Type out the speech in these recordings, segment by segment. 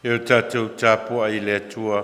E o tatou tapuai i le Atua.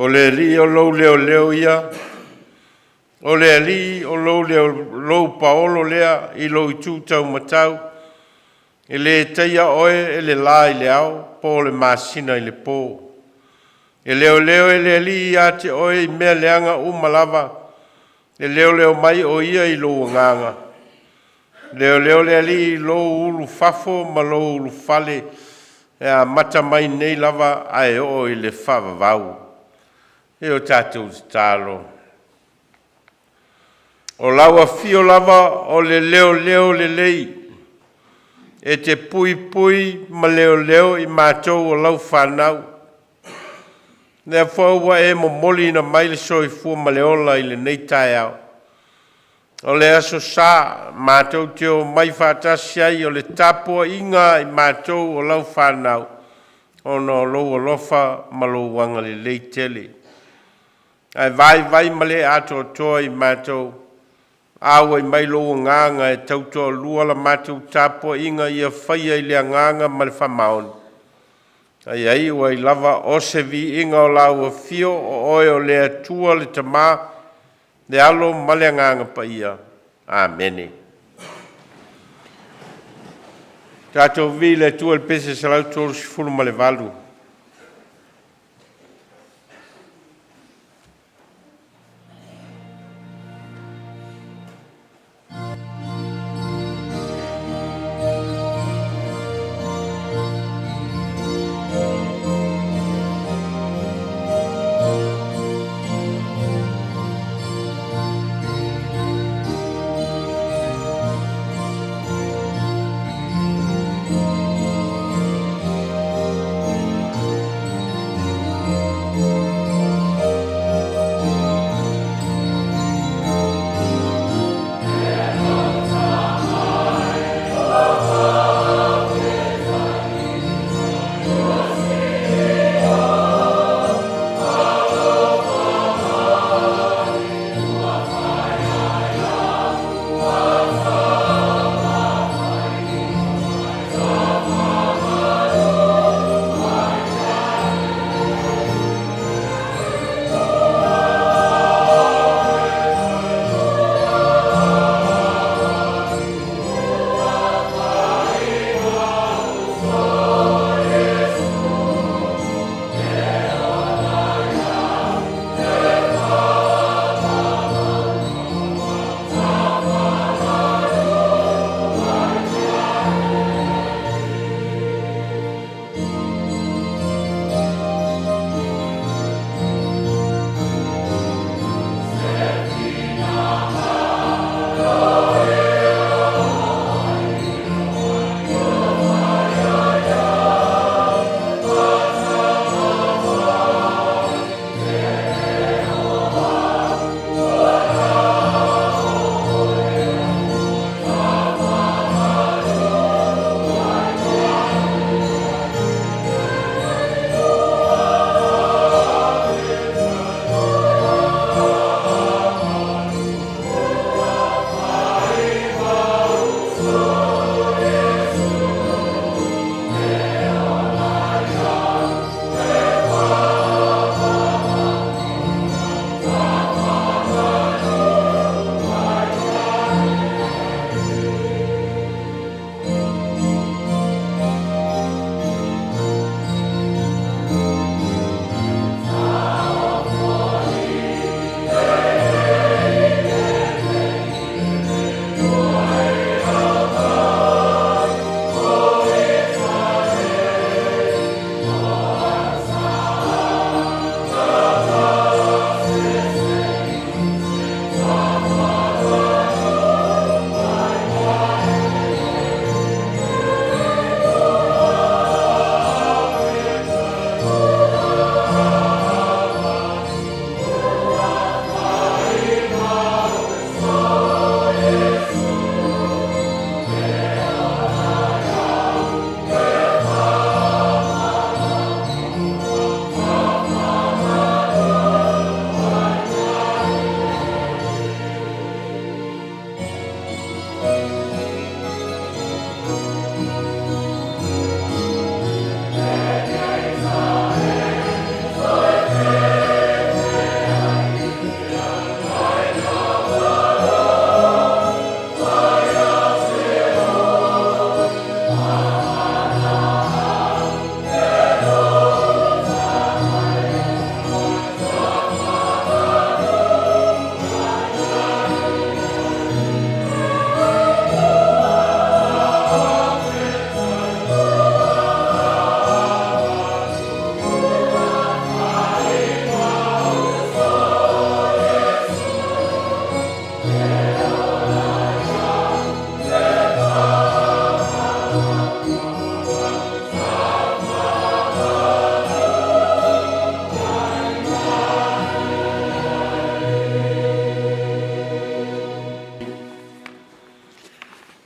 O le Alii o lou leoleo ia, o le Alii o lou paolo lea i lou itu taumatau, e le taia oe e le la i le ao po o le masina i le po. E leoleo e le Alii ia te oe i mea leaga uma lava, e leoleo mai o ia i lou agaga. E leoleo le Alii i lou ulufafo ma lou ulufale, e amata mai nei lava ae oo i le faavavau. E o tatou tatalo, o lau afio lava o le leoleo lelei e te puipui ma leoleo i matou o lau fanau. O lea foi ua e momoliina mai le soifua ma le ola i lenei taeao. O le aso sa matou te omai faatasi ai, o le tapuaiga a i matou o lau fanau, ona o lou alofa ma lou agalelei tele, ae vaivai ma le atoatoa i matou. Auai mai lou agaga e tautoalua la matou tapuaiga ia faia i le agaga ma le faamaoni, a ia iu ai lava o se viiga o lau afio, o Oe o le Atua, le Tama, le Alo ma le Agaga Paia. Amene. Tatou viia le Atua i le pese 138.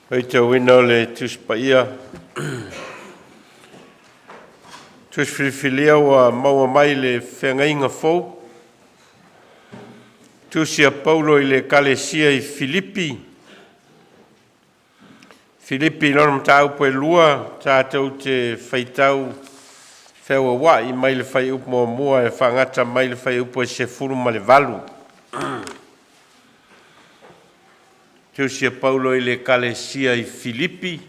Faitauina o le Tusi Paia, Tusi Filifilia ua maua mai le Feagaiga Fou, Tusi a Paulo i le Ekalesia i Filipi, Filipi lona mataupu e 2, tatou te faitau feauauai mai le fuaiupu 1 e faagata mai le fuaiupu e 18. Tusi a Paulo i le Ekalesia i Filipi,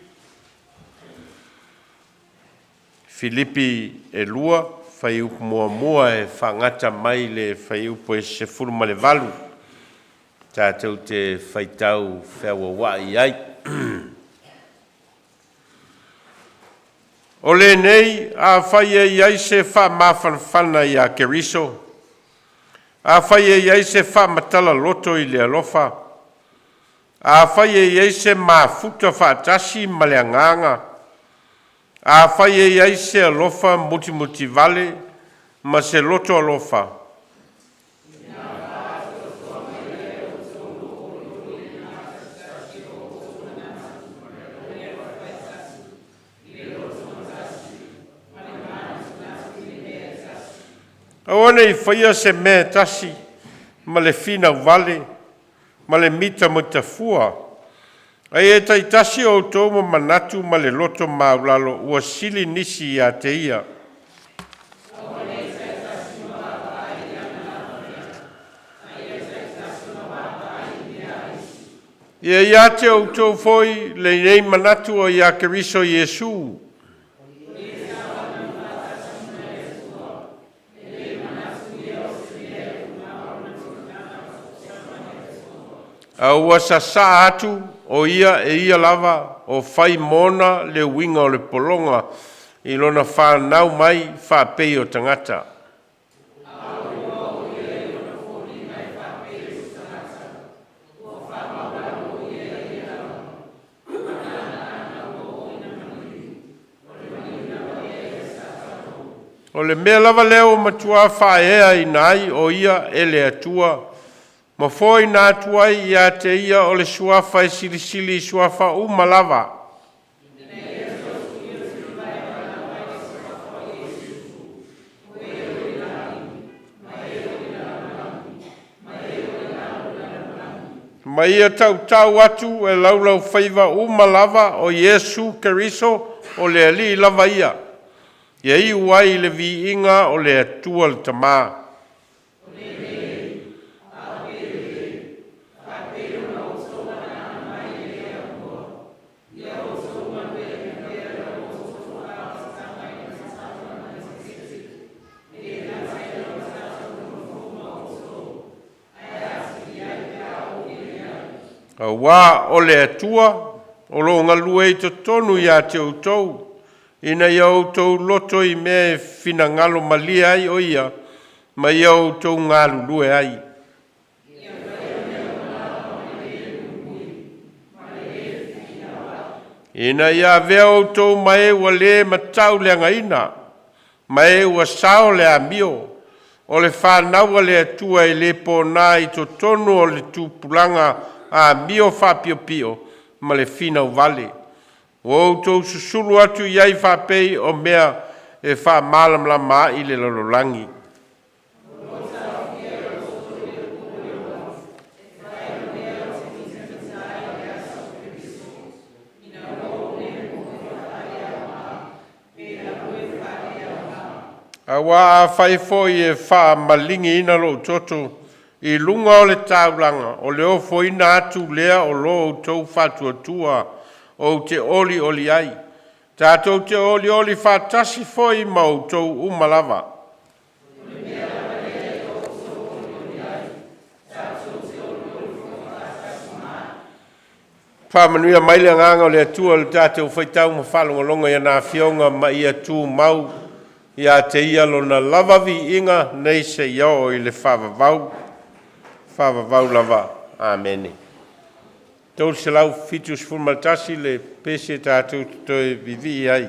Filipi 2, fuaiupu 1 e faagata mai le fuaiupu e 18, tatou te faitau feauauai ai. O lenei, afai e i ai se faamafanafana ia Keriso, afai e i ai se faamatala-loto i le alofa, afai e i ai se mafuta faatasi ma le Agaga, afai e i ai se alofa mutimutivale ma se loto alofa, aua ne i faia se mea e tasi ma le finau vale ma le mitamitafua, a ia taitasi outou ma manatu ma le loto maualalo ua sili nisi ia te ia. Ia ia te outou foi lenei manatu o ia Keriso Iesu. A ua sasaa atu o ia e ia lava o fai mona le uiga o le pologa i lona fanau mai faapei o tagata. O le mea lava lea ua matua faaeaina ai o ia e le Atua ma foaiina atu ai ia te ia o le Suafa e silisili i suafa uma lava. Ma ia tautau atu e laulaufaiva uma lava o Iesu Keriso o le Alii lava ia, ia iu ai i le viiga o le Atua le Tama. Auā o le Atua o lo o galue i totonu ia te outou, ina ia outou loto i mea e finagalo malie ai o ia, ma ia outou galulue ai. Ina ia avea outou ma e ua le matauleagaina, ma e ua sao le amio, o le fanau a le Atua e le pona i totonu o le tupulaga amio faapiopio ma le finau vale, ua outou susulu atu i ai faapei o mea e faamalamalama ai le lalolagi. Auā afai foi e faamaligiina lou toto i luga o le taulaga, o le ofoina atu lea o lo outou faatuatua ou te olioli ai, tatou te olioli faatasi foi ma outou uma lava. Faamanuia mai le agaga o le Atua i le tatou faitau ma faalogologo i ana Afioga ma ia tumau ia te Ia Lona lava viiga nei seia oo i le faavavau, faavavau lava. Amene. 371 le pese tatou te toe vivii ai.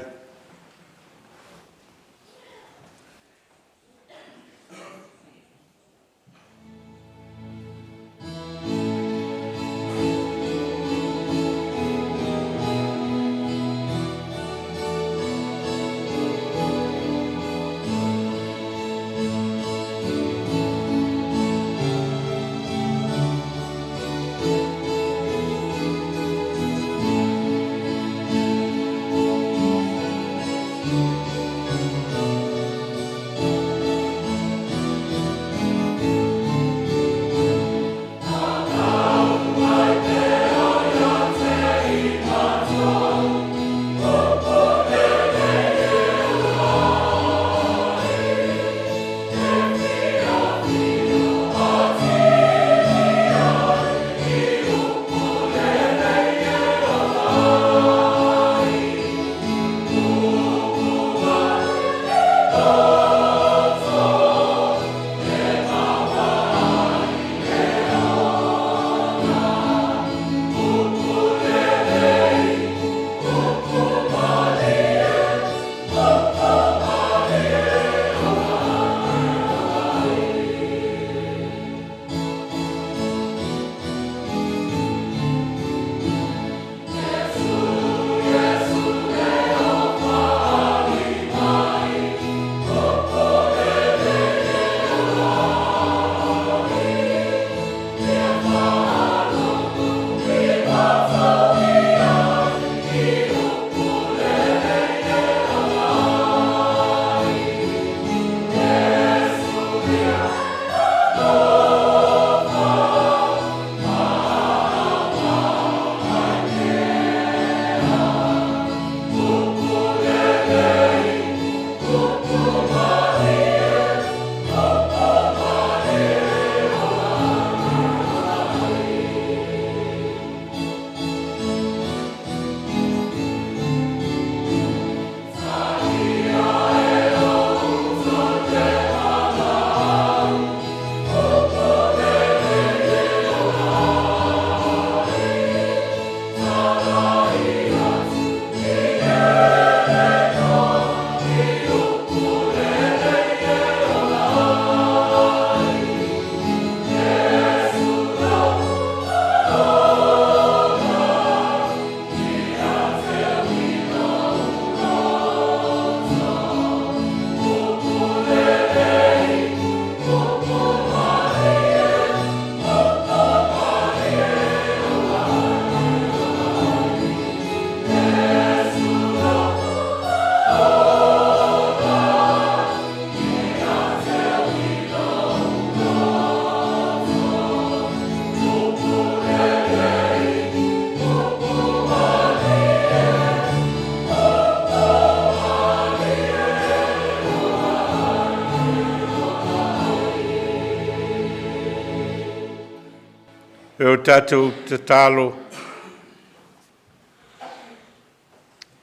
Le o tatou tatalo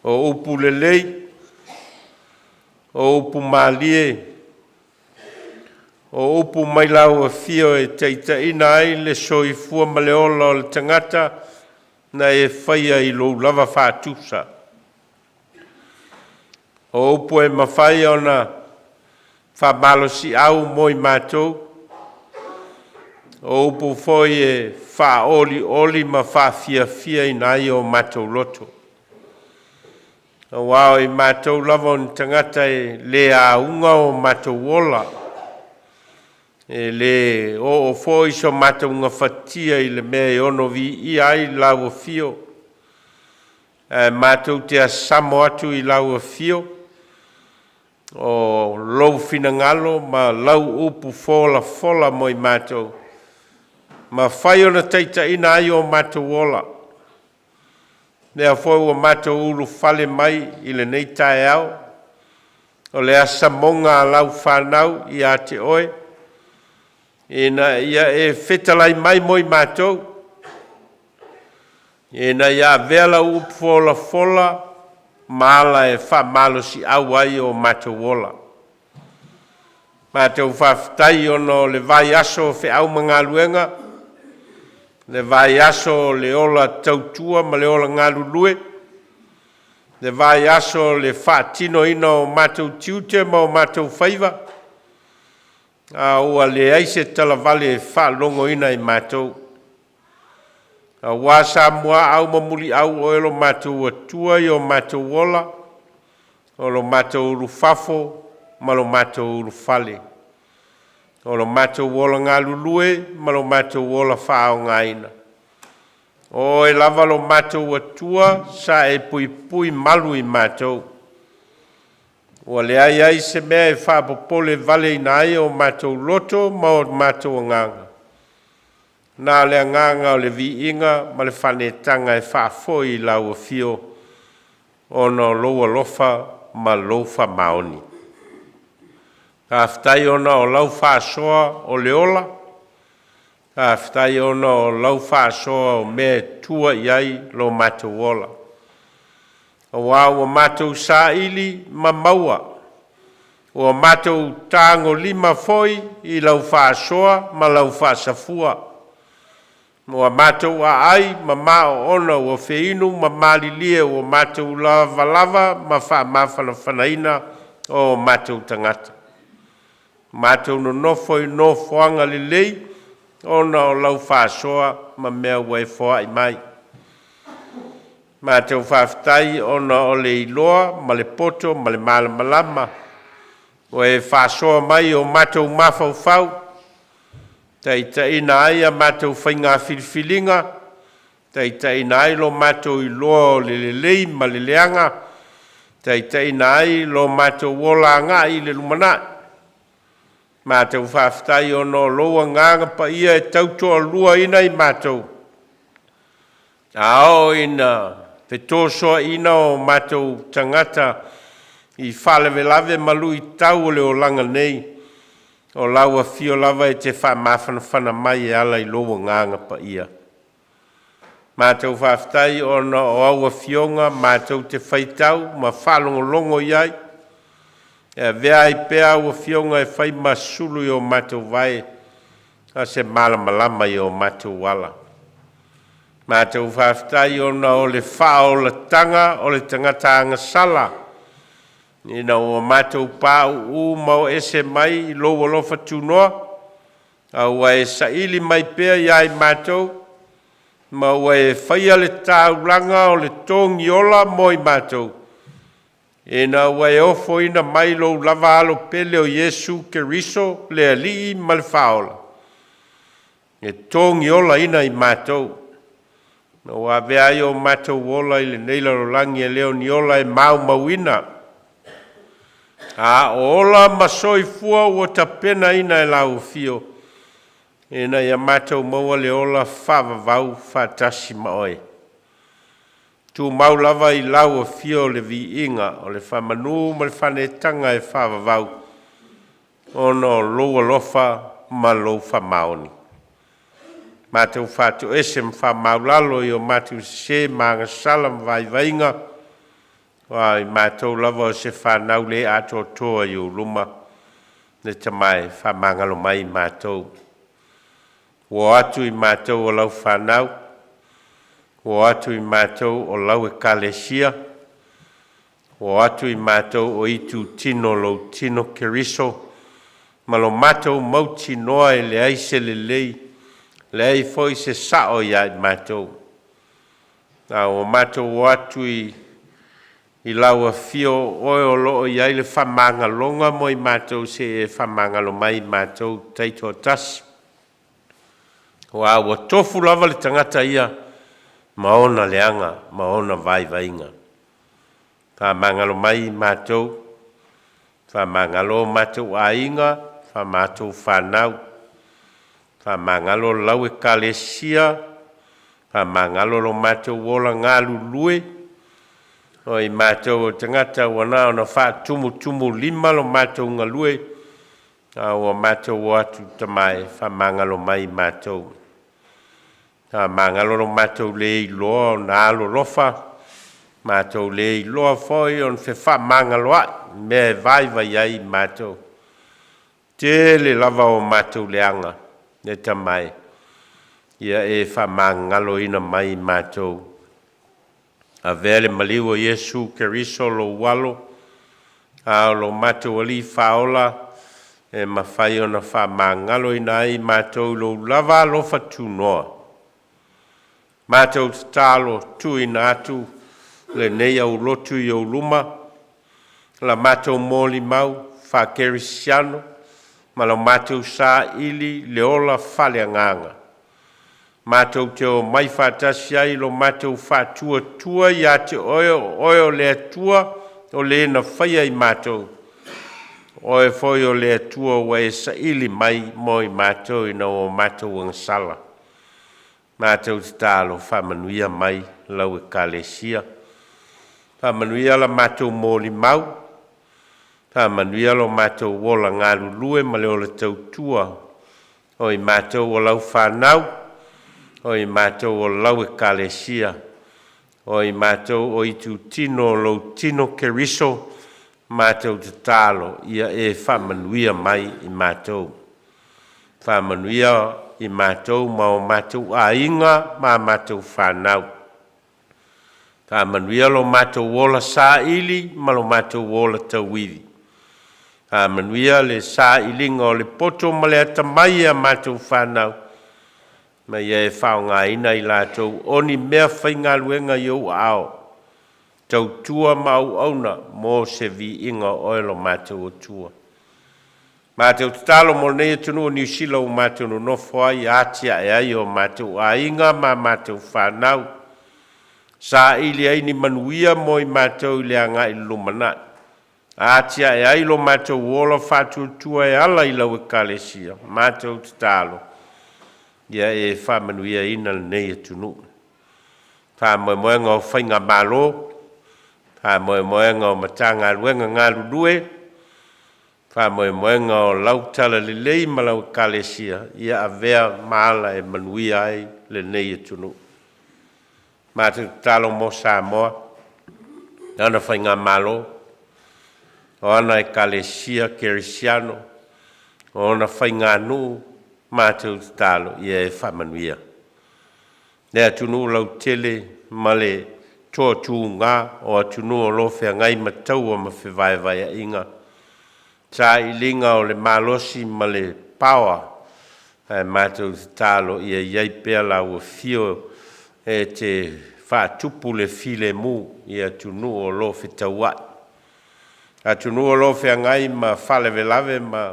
o upu lelei, o upu malie, o upu mai lau Afio e taitaiina ai le soifua ma le ola o le tagata na e faia i lou lava faatusa. O upu e mafai ona faamalosiau mo i matou, o upu foi e faaolioli ma faafiafiaina ai o matou loto, aua o i matou lava o ni tagata e le auga o matou ola, e le oo foi so matou gafatia i le mea e ono viia ai lau afio, ae matou te asamo atu i lau afio o lou finagalo ma lau upu folafola mo i matou, mafai ona taitaiina ai o matou ola. O lea foi ua matou ulufale mai i lenei taeao, o le asamoga a lau fanau ia te oe, ina ia e fetalai mai mo i matou, ina ia avea lau upu folafola ma ala e faamalosiau ai o matou ola. Matou faafetai ona o le vaiaso o feau ma galuega, le vaiaso o le ola tautua ma le ola galulue, le vaiaso o le faatinoina o matou tiute ma o matou faiva, a ua leai se talavale e faalogoina e matou. Aua Samoa au ma muliau o oe o lo matou Atua i o matou ola, o lo matou ulufafo ma lo matou ulufale, o lo matou ola galulue ma lo matou ola faaaogaina. O oe lava lo matou Atua sa e puipui malu i matou, ua leai ai se mea e faapopolevaleina ai o matou loto ma o matou agaga, na o le agaga o le viiga ma le faanetaga e faafoi i lau afio ona o lou alofa ma lou faamaoni. Faafetai ona o lau faasoa o le ola, faafetai ona o lau faasoa o mea e tua i ai lo matou ola, aua ua matou saili ma maua, ua matou tagolima foi i lau faasoa ma lau faasafua. Ua matou aai ma maoona, ua feinu ma malilie, ua matou lavalava ma faamafanafanaina o matou tagata. Matou nonofo i nofoaga lelei ona o lau faasoa ma mea ua e foai mai. Matou faafetai ona o le iloa ma le poto ma le malamalama ua e faasoa mai i o matou mafaufau, taitaiina ai a matou faiga filifiliga, taitaiina ai lo matou iloa o le lelei ma le leaga, taitaiina ai lo matou ola agai i le lumanai. Matou faafetai ona o lou agaga paia e tautoaluaina i matou, a oo ina fetosoaina o matou tagata i faalavelave ma luitau o le olaga nei, o lau afio lava e te faamafanafana mai e ala i lou agaga paia. Matou faafetai ona o au afioga matou te faitau ma faalogologo i ai, e avea ai pea au afioga e fai ma sulu i o matou vae, a o se malamalama i o matou ala. Matou faafetai ona o le faaolataga o le tagata agasala, ina ua matou pauu ma o ese mai lou alofa tunoa, a ua e saili mai pea ia i matou, ma ua e faia le taulaga o le togiola mo i matou, ina ua e ofoina mai lou lava Alo pele o Iesu Keriso le Alii ma le Faaola, e togiolaina i matou, ma ua avea ai o matou ola i lenei lalolagi e le o ni ola e maumauina, a o ola ma soifua ua tapenaina e lau afio, ina ia matou maua le ola faavavau faatasi ma oe. Tumau lava i lau afio le viiga, o le faamanu ma le faaneetaga e faavavau, ona o lou alofa ma lou faamaoni. Matou faatoese ma faamaulalo i o matou sese ma agasala ma vaivaiga, aua o i matou lava o se fanau le atoatoa i ou luma, le Tama e, faamagalo mai i matou. Ua o atu i matou o lau fanau, ua o atu i matou o lau ekalesia, ua o atu i matou o itutino o lou tino Keriso ma lo matou mautinoa e leai se lelei, leai foi se sao ia i matou. A ua matou o atu i i lau afio o oe o lo o i ai le faamagaloga mo i matou se i e faamagalo mai i matou taitoatasi. Aua ua tofu lava le tagata ia ma ona leaga ma ona vaivaiga. Faamagalo mai i matou, faamagalo o matou aiga, faamatou fanau, faamagalo lau ekalesia, faamagalo lo matou ola galulue. O i matou o tagata ua na ona faatumutumulima lo matou galue, a ua matou o atu Tama e, faamagalo mai i matou. Faamagalo lo matou le iloa ona alolofa, matou le iloa foi ona fefaamagaloai i mea e vaivai ai i matou. Tele lava o matou leaga, le Tama e, ia e faamagaloina mai i matou. Avea le maliu o Iesu Keriso lou alo, a o lo matou Alii Faaola e mafai ona faamagaloina ai i matou i lou lava alofa tunoa. Matou tatalo tuuina atu lenei aulotu i ou luma, la matou molimau faakerisiano ma la matou saili le ola faaleagaga. Matou te omai faatasi ai i lo matou faatuatua ia te Oe, o Oe o le Atua o Le na faia i matou, o Oe foi o le Atua ua e saili mai mo i matou ina ua matou agasala. Matou tatalo faamanuia mai lau ekalesia, faamanuia la matou molimau, faamanuia lo matou ola galulue ma le ola tautua o i matou o lau fanau, o i matou o lau ekalesia, o i matou o itutino o lou tino Keriso. Matou tatalo ia e faamanuia mai i matou. Faamanuia i matou ma o matou aiga ma a matou fanau. Faamanuia lo matou ola saili ma lo matou ola tauivi. Faamanuia le sailiga o le poto ma le atamai i a matou fanau, ma ia e faaaogaina i latou o ni mea faigaluega i ou aao, tautua ma auauna mo se viiga o oe lo matou Atua. Matou tatalo mo lenei atunuu o Niu Sila ua matou nonofo ai, atiae ai o matou aiga ma matou fanau, saili ai ni manuia mo i matou i le agai i le lumanai, atiae ai lo matou ola faatuatua e ala i lau ekalesia. Matou tatalo ia e faamanuiaina lenei atunuu, faamoemoega o faigamalo, faamoemoega o Matagaluega galulue, faamoemoega o lau talalelei ma lau ekalesia, ia avea ma ala e manuia ai lenei atunuu. Matou tatalo mo Samoa, lana faigamalo, o ana ekalesia kerisiano, o ona faiganuu, matou tatalo ia e faamanuia. Le atunuu lautele ma le toatuga o atunuu o lo o feagai ma taua ma fevaevaea'iga, sailiga o le malosi ma le paoa, ae matou tatalo ia i ai pea lau afio e te faatupu le filemu i atunuu o lo o fetaua'i, atunuu o lo o feagai ma faalavelave ma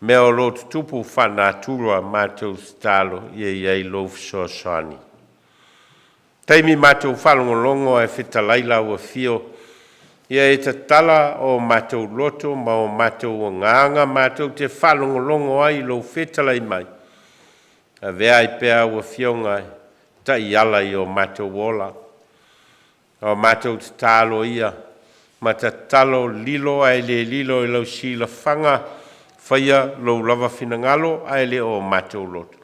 mea o lo o tutupu faalenatura. Matou tatalo ia i ai lou fesoasoani. Taimi matou faalogologo ae fetalai lau afio, ia e tatala o matou loto ma o matou agaga matou te faalogologo ai i lou fetalai mai. Avea ai pea au afioga e taiala i o matou ola. O matou tatalo ia ma tatalo lilo ae le lilo i lau silafaga, faia lou lava finagalo ae le o matou loto.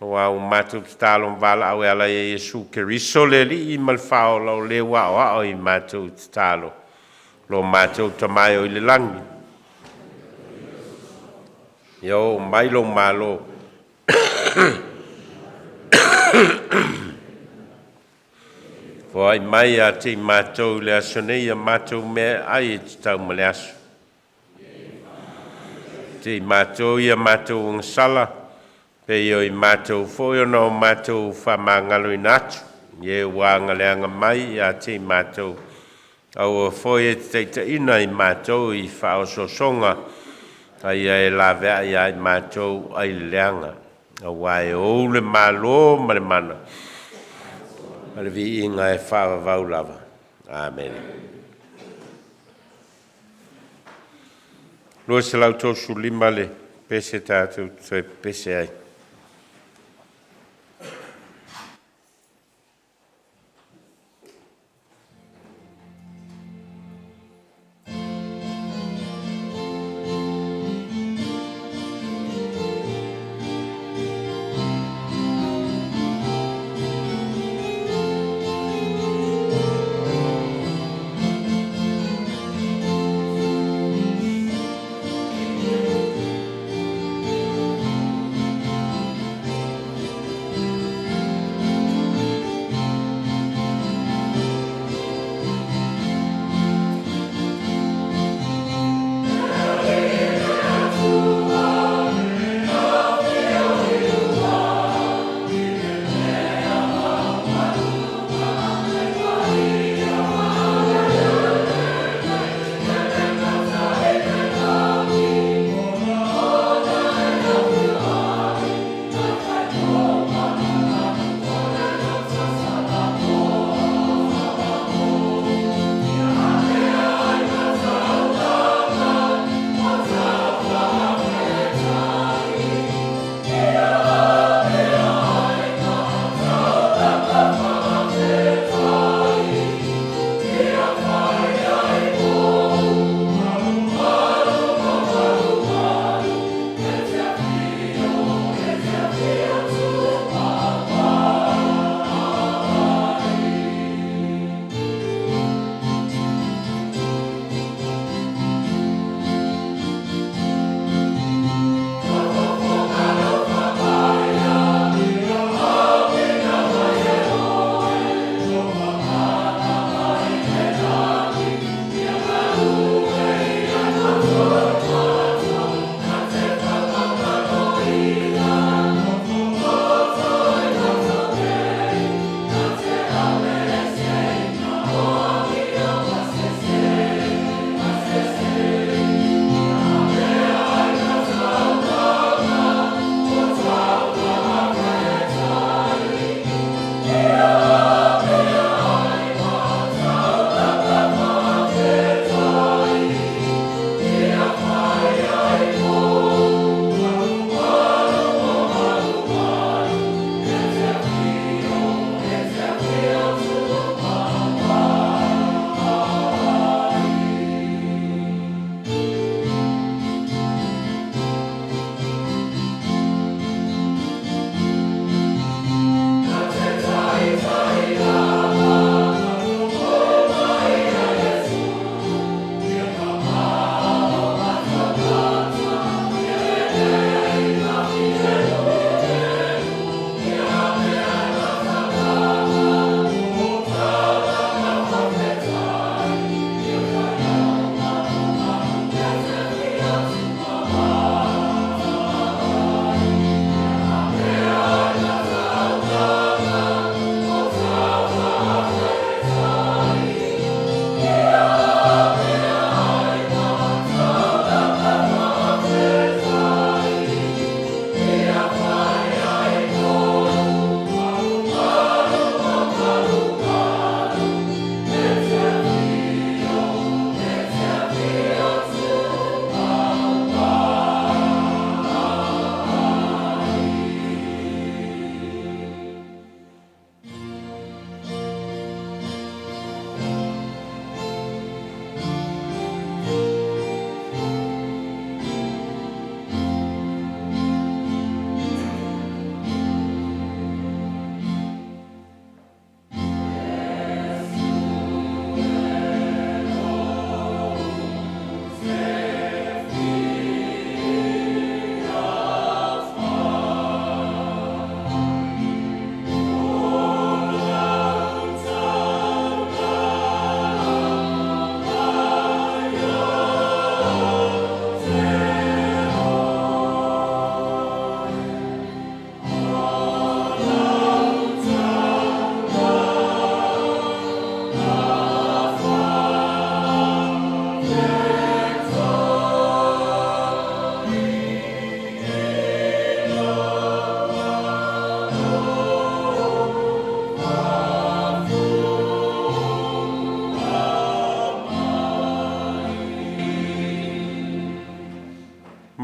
Aua ua matou tatalo ma valaau e ala ia Iesu Keriso le Alii ma le Faaola o le ua aoao i matou tatalo. Lo matou Tama e o i le lagi, ia oo mai lou malo, foai mai ia te i matou i le aso nei a matou mea e ai e tatau ma le aso. Te i matou ia matou ogasala, pei o i matou foi ona o matou faamagaloina atu, i e ua agaleaga mai ia te i matou, aua foi e te taitaiina i matou i faaosoosoga, aia e laveai ia i matou ai le leaga. Aua e ou le malo ma le mana, ma le viiga e faavavau lava. Amene. 235 le pese tatou te toe pepese ai.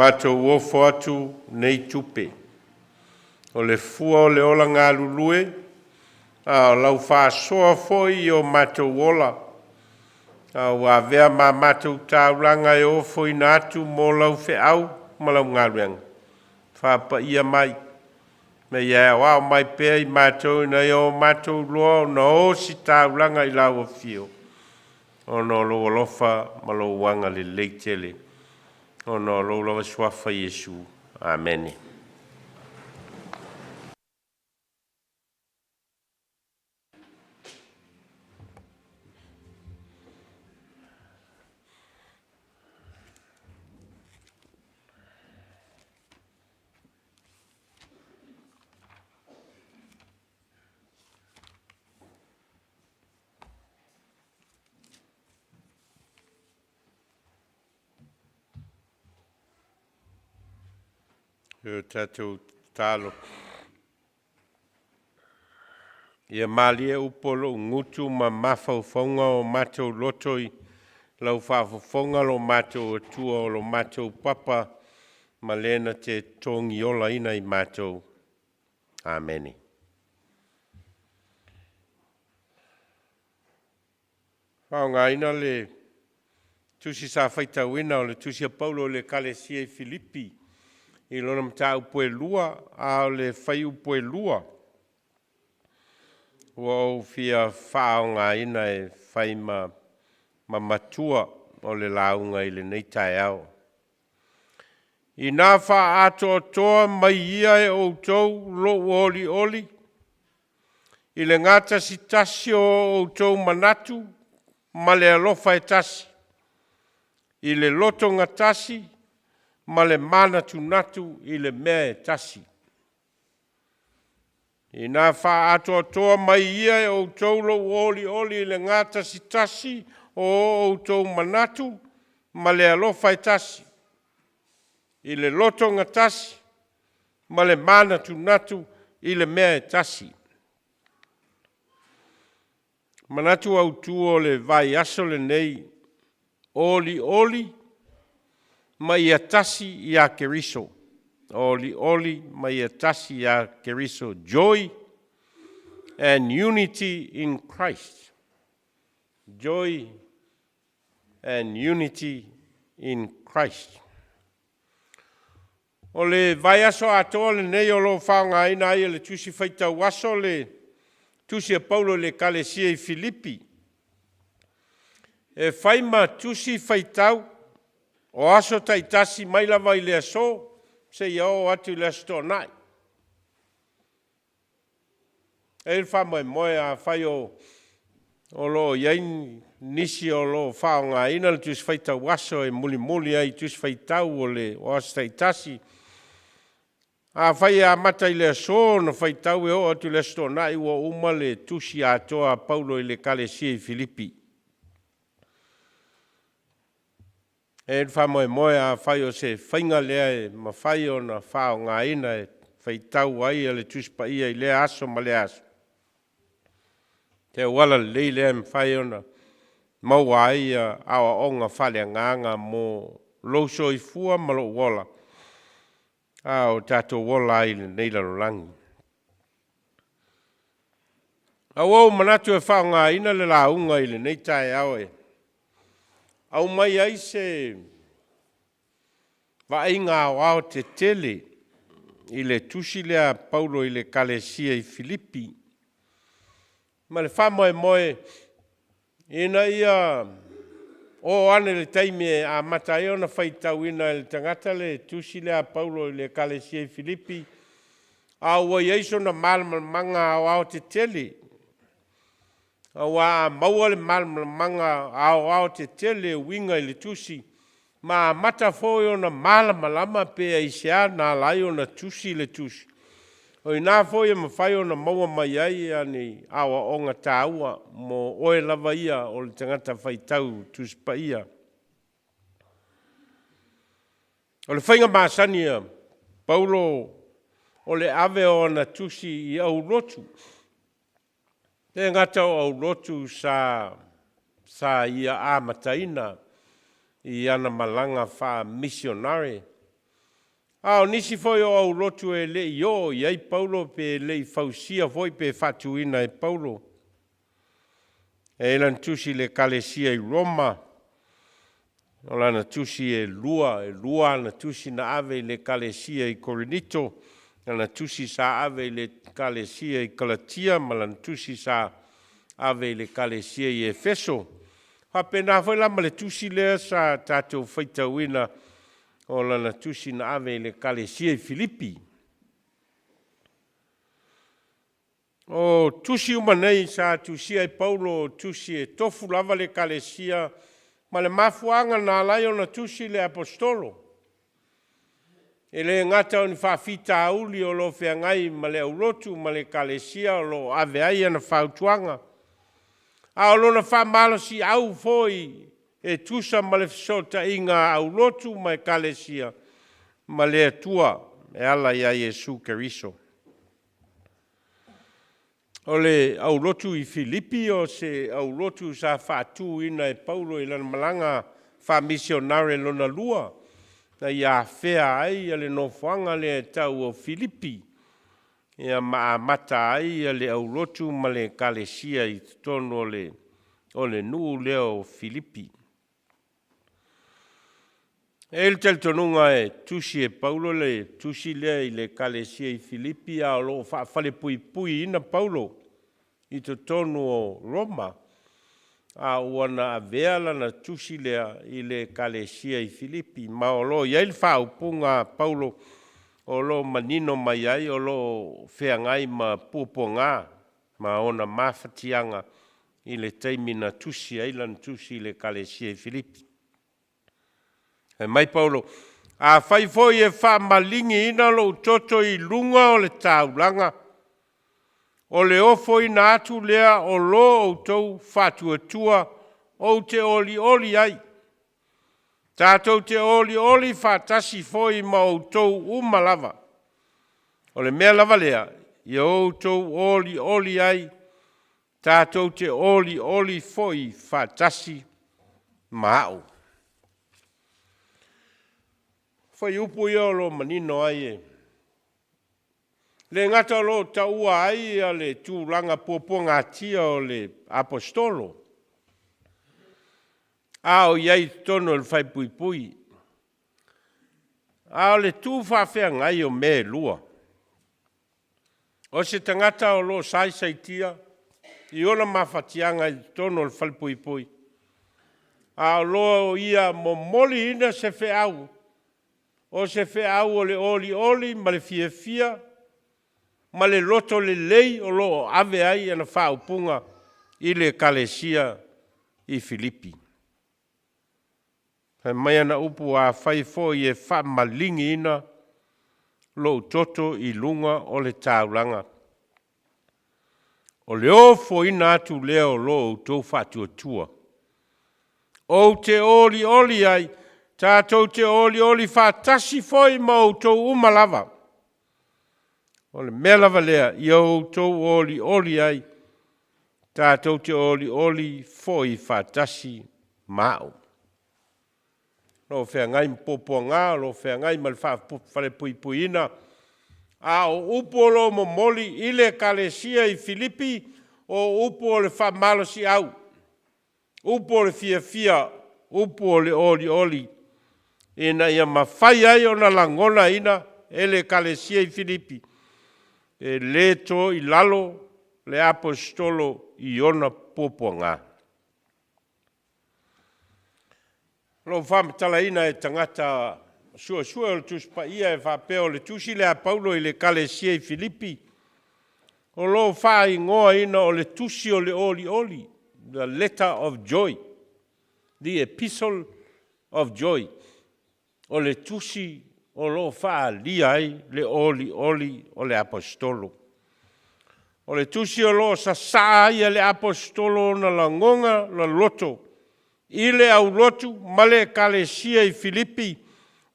Matou ofo atu nei tupe, o le fua o le ola galulue, a o lau faasoa foi i o matou ola, a ua avea ma matou taulaga e ofoina atu mo lau feau ma lau galuega. Faapaia mai, ma ia aoao mai pea i matou ina ia o matou iloa ona ositaulaga i lau afio, ona o lou alofa ma lou agalelei tele, ona o lou lava suafa Iesu. Amene. E o tatou tatalo. Ia malie upu o lou gutu ma mafaufauga o matou loto i lau faafofoga lo matou Atua o lo matou papa ma le na te togiolaina i matou. Amene. Faaaogaina le tusi sa faitauina o le tusi a Paulo i le Ekalesia i Filipi i lona mataupu e 2, a o le fuaiupu e 2 ua ou fia faaaogaina e fai ma matua o le lauga i lenei taeao. Ina faaatoatoa mai ia e outou lou olioli i le gatasitasi o outou manatu ma le alofa e tasi, i le lotogatasi ma le manatunatu i le mea e tasi. Ina faaatoatoa mai ia e outou lou olioli i le gatasitasi o outou manatu ma le alofa e tasi, i le lotogatasi ma le manatunatu i le mea e tasi. Manatu autu o le vaiaso lenei, olioli ma ia tasi ia Keriso. Olioli ma ia tasi ia Keriso. Joy and unity in Christ. Joy and unity in Christ. O le vaiaso atoa lenei o lo o faaaogaina ai e le tusi faitau aso le tusi a Paulo i le Ekalesia i Filipi e fai ma tusi faitau o aso taitasi mai lava i le aso seia oo atu i le Aso Toonai. E i ai le faamoemoe afai o lo o i ai nisi o lo o faaaogaina le tusi faitau aso e mulimuli ai i tusi faitau o le o aso taitasi, afai e amata i le aso ona faitau e oo atu i le Aso Toonai ua uma le tusi atoa a Paulo i le Ekalesia i Filipi. E i ai le faamoemoe afai o se faiga lea e mafai ona faaaogaina e faitau ai le Tusi Paia i lea aso ma lea aso, se auala lelei lea e mafai ona maua ai aoaoga faaleagaga mo lou soifua ma lou ola, a o tatou ola ai i lenei lalolagi. A ua ou manatu e faaaogaina le lauga i lenei taeao e aumai ai se vaaiga aoao tetele i le tusi lea a Paulo i le Ekalesia i Filipi, ma le faamoemoe ina ia oo ane le taimi e amata ai ona faitauina e le tagata le tusi lea a Paulo i le Ekalesia i Filipi, a ua i ai sona malamalamaga aoao tetele. Aua a maua le malamalamaga aoao tetele e uiga i le tusi, ma amata foi ona malamalama pe aisea na ala ai ona tusi le tusi, o i ina foi e mafai ona maua mai ai ni aoaoga taua mo oe lava ia o le tagata faitau Tusi Paia. O le faiga masani a Paulo o le ave o ana tusi i aulotu. E le gata o aulotu sa ia amataina i ana malaga faamisionare. A o nisi foi o aulotu e le i oo i ai Paulo pe le i fausia foi pe faatuina e Paulo. E i ai lana tusi i le Ekalesia i Roma, o lana tusi e lua, e lua ana tusi na ave i le Ekalesia i Korinito, lana tusi sa ave i le Ekalesia i Kalatia ma lana tusi sa ave i le Ekalesia i Efeso. Faapena foi la ma le tusi lea sa tatou faitauina o lana tusi na ave i le Ekalesia i Filipi. O tusi uma nei sa tusia e Paulo, o tusi e tofu lava le Ekalesia ma le mafuaaga na ala ai ona tusi le Aposetolo. E le gata o ni faafitauli o lo o feagai ma le aulotu ma le Ekalesia o lo o ave ai ana fautuaga, a o lona faamalosiau foi e tusa ma le fesootaiga a aulotu ma Ekalesia ma le Atua e ala iā Iesu Keriso. O le aulotu i Filipi o se aulotu sa faatuina e Paulo i lana malaga faamisionare lona lua, na ia afea ai le nofoaga lea e tau o Filipi, ia ma amata ai le aulotu ma le ekalesia i totonu o le nuu lea o Filipi. E i ai le talitonuga e tusi e Paulo le tusi lea i le Ekalesia i Filipi a o lo o faafalepuipuiina Paulo i totonu o Roma, a ua na avea lana tusi lea i le Ekalesia i Filipi, ma o lo o i ai le faaupuga a Paulo o lo o manino mai ai o lo o feagai ma puapuaga ma ona mafatiaga i le taimi na tusi ai lana tusi i le Ekalesia i Filipi. Fai mai Paulo, Afai foi e faamaligiina lou toto i luga o le taulaga, o le ofoina atu lea o lo outou faatuatua ou te olioli ai, tatou te olioli faatasi foi ma outou uma lava. O le mea lava lea ia outou olioli ai, tatou te olioli foi faatasi ma au. Fuaiupu ia o lo o manino ai e le gata o lo o taua ai le tulaga puapuagatia o le Aposetolo, a o i ai i totonu o le faepuipui, a o le tu faafeagai o mea e lua. O se tagata o lo o saisaitia i ona mafatiaga i totonu o le falepuipui, a o lo o ia momoliina se feau, o se feau o le olioli ma le fiafia ma le loto lelei o lo o ave ai ana faaupuga i le Ekalesia i Filipi. Fai mai ana upu, Afai foi e faamaligiina lou toto i luga o le taulaga, o le ofoina atu lea o lo outou faatuatua. Ou te olioli ai, tatou te olioli faatasi foi ma outou uma lava. O le mea lava lea ia outou olioli ai, tatou te olioli foi faatasi ma au. O lo o feagai ma puapuaga, o lo o feagai ma le faafalepuipuiina, a o upu o lo o momoli i le Ekalesia i Filipi, o upu o le faamalosiau, upu o le fiafia, upu o le olioli, ina ia mafai ai ona lagonaina e le Ekalesia i Filipi, e le to i lalo le Aposetolo i ona puapuaga. O lo o faamatalaina e tagata suesue o le Tusi Paia e faapea o le tusi lea a Paulo i le Ekalesia i Filipi, o lo o faaigoaina o le tusi o le olioli, the letter of joy, the epistle of joy, o le tusi o lo o faaalia ai le olioli o le Aposetolo. O le tusi o lo o sasaa ai e le Aposetolo ona lagoga loloto i le aulotu ma le Ekalesia i Filipi,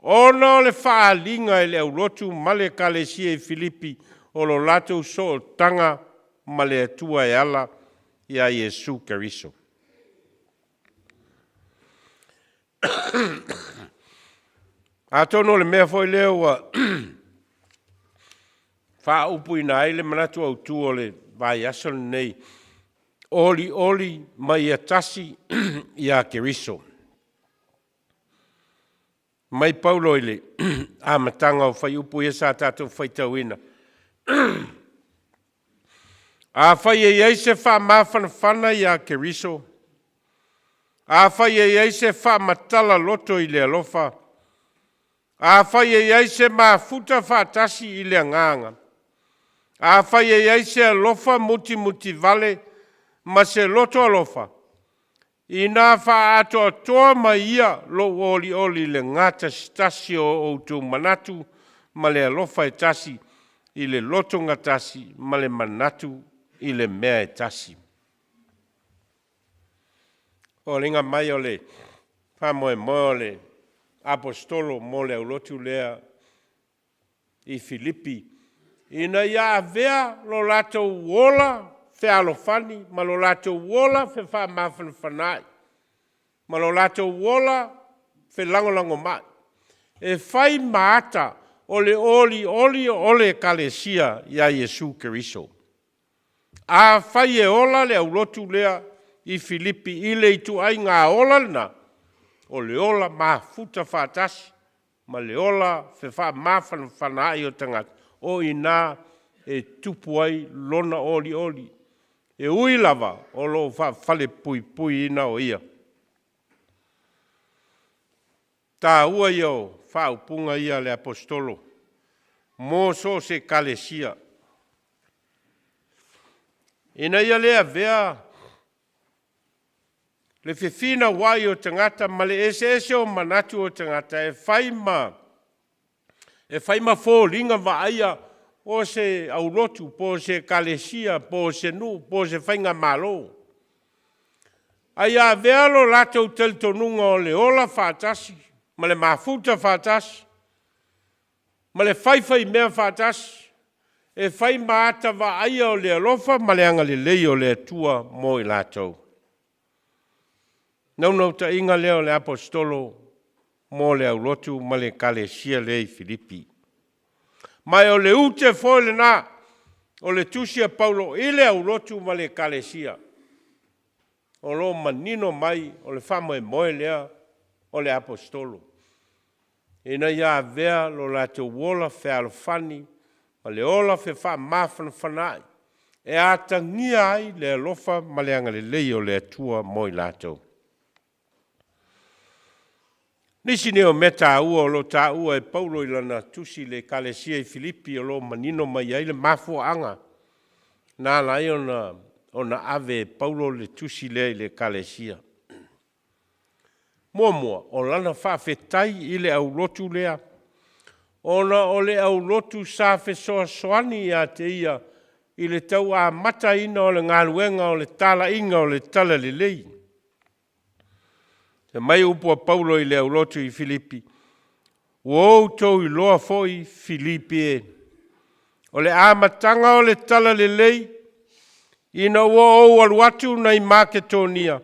ona o le faaaliga e le aulotu ma le Ekalesia i Filipi o lo latou sootaga ma le Atua e ala iā Iesu Keriso. Atonu o le mea foi lea ua faaupuina ai le manatu autu o le vaiaso lenei, olioli ma ia tasi ia Keriso. Mai Paulo i le amataga o fuaiupu ia sa tatou faitauina. Afai e i ai se faamafanafana ia Keriso, afai e i ai se faamatala loto i le alofa, afai e i ai se mafuta faatasi i le agaga, afai e i ai se alofa mutimutivale ma se loto alofa, Inā faaatoatoa mai ia lou olioli i le gatasitasi o outou manatu ma le alofa e tasi, i le loto gatasi ma le manatu i le mea e tasi. Foliga mai o le faamoemoe o le Aposetolo mo le aulotu lea i Filipi, ina ia avea lo latou ola fealofani ma lo latou ola fefaamafanafanaai ma lo latou ola felagolagomai, e fai ma ata o le olioli o le Ekalesia ia Iesu Keriso. Afai e ola le aulotu lea i Filipi i le ituaiga ola lena, o le ola mafuta faatasi ma le ola fefaamafanafanaai o tagata, o i ina e tupu ai lona olioli, e ui lava o lo o faafalepuipuiina o ia. Taua ia o faaupuga ia a le Aposetolo mo so o se Ekalesia, ina ia le avea le fefinauai o tagata ma le eseese o manatu o tagata e fai ma e fai ma foliga vaaia o se aulotu po o se ekalesia po o se nuu po o se faigamalo. A ia avea lo latou talitonuga o le ola faatasi ma le mafuta faatasi ma le faifaimea faatasi e fai ma ata vaaia o le alofa ma le agalelei o le Atua mo i latou. Naunautaiga lea o le Aposetolo mo le aulotu ma le Ekalesia lea i Filipi. Ma o le ute foi lena o le tusi a Paulo i le aulotu ma le Ekalesia, o lo o manino mai o le faamoemoe lea o le Aposetolo, ina ia avea lo latou ola fealofani ma le ola fefaamafanafanaai e atagia ai le alofa ma le agalelei o le Atua mo i latou. Nisi nei o mea taua o lo o taua e Paulo i lana tusi i le Ekalesia i Filipi o lo o manino mai ai le mafuaaga na ala ai ona ave e Paulo le tusi lea i le Ekalesia. Muamua, o lana faafetai i le aulotu lea, ona o le aulotu sa fesoasoani ia te ia i le tau amataina o le galuega o le talaiga o le talalelei. Fai mai upu a Paulo i le aulotu i Filipi, Ua outou iloa foi, Filipi e, o le amataga o le talalelei, ina ua ou alu atu nai Maketonia,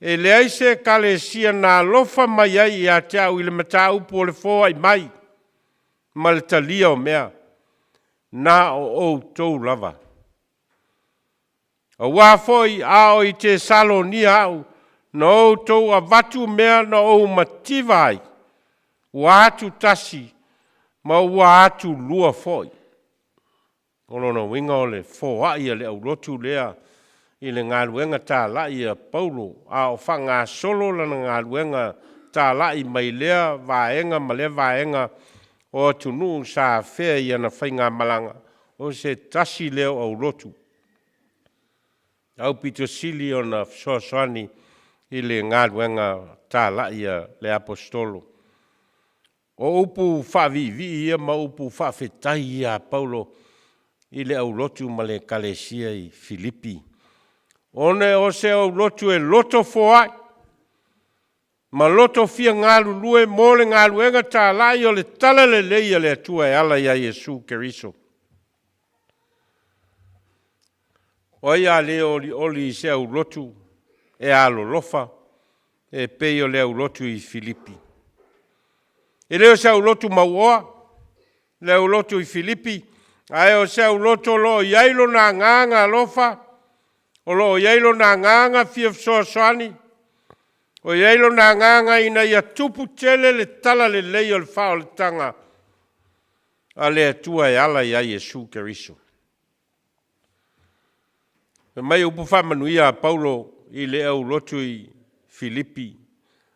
e leai se ekalesia na alofa mai ai ia te au i le mataupu o le foai mai ma le talia o mea, na o outou lava. Aua foi a o i Tesalonia au, na outou avatu mea na ou mativa ai, ua atu tasi ma ua atu lua foi. O lona uiga o le foai a le aulotu lea i le galuega talai a Paulo a o faagasolo lana galuega talai mai lea vaega ma lea vaega o atunuu sa afea i ana faigamalaga, o se tasi lea o aulotu aupito sili ona fesoasoani i le galuega talai a le Aposetolo. O upu faaviivii ia ma upu faafetai ia a Paulo i le aulotu ma le ekalesia i Filipi, ona o se aulotu e loto foai ma loto fia galulue mo le galuega talai o le talalelei a le Atua e ala iā Iesu Keriso. O ai a le olioli i se aulotu e alolofa e pei o le aulotu i Filipi? E le o se aulotu mauoa, le aulotu i Filipi, ae o se aulotu o lo o i ai lona agaga alofa, o lo o i ai lona agaga fia fesoasoani, o i ai lona agaga ina ia tupu tele le talalelei o le faaolataga a le Atua e ala iā Iesu Keriso. Fai mai upu faamanuia a Paulo i le aulotu i Filipi,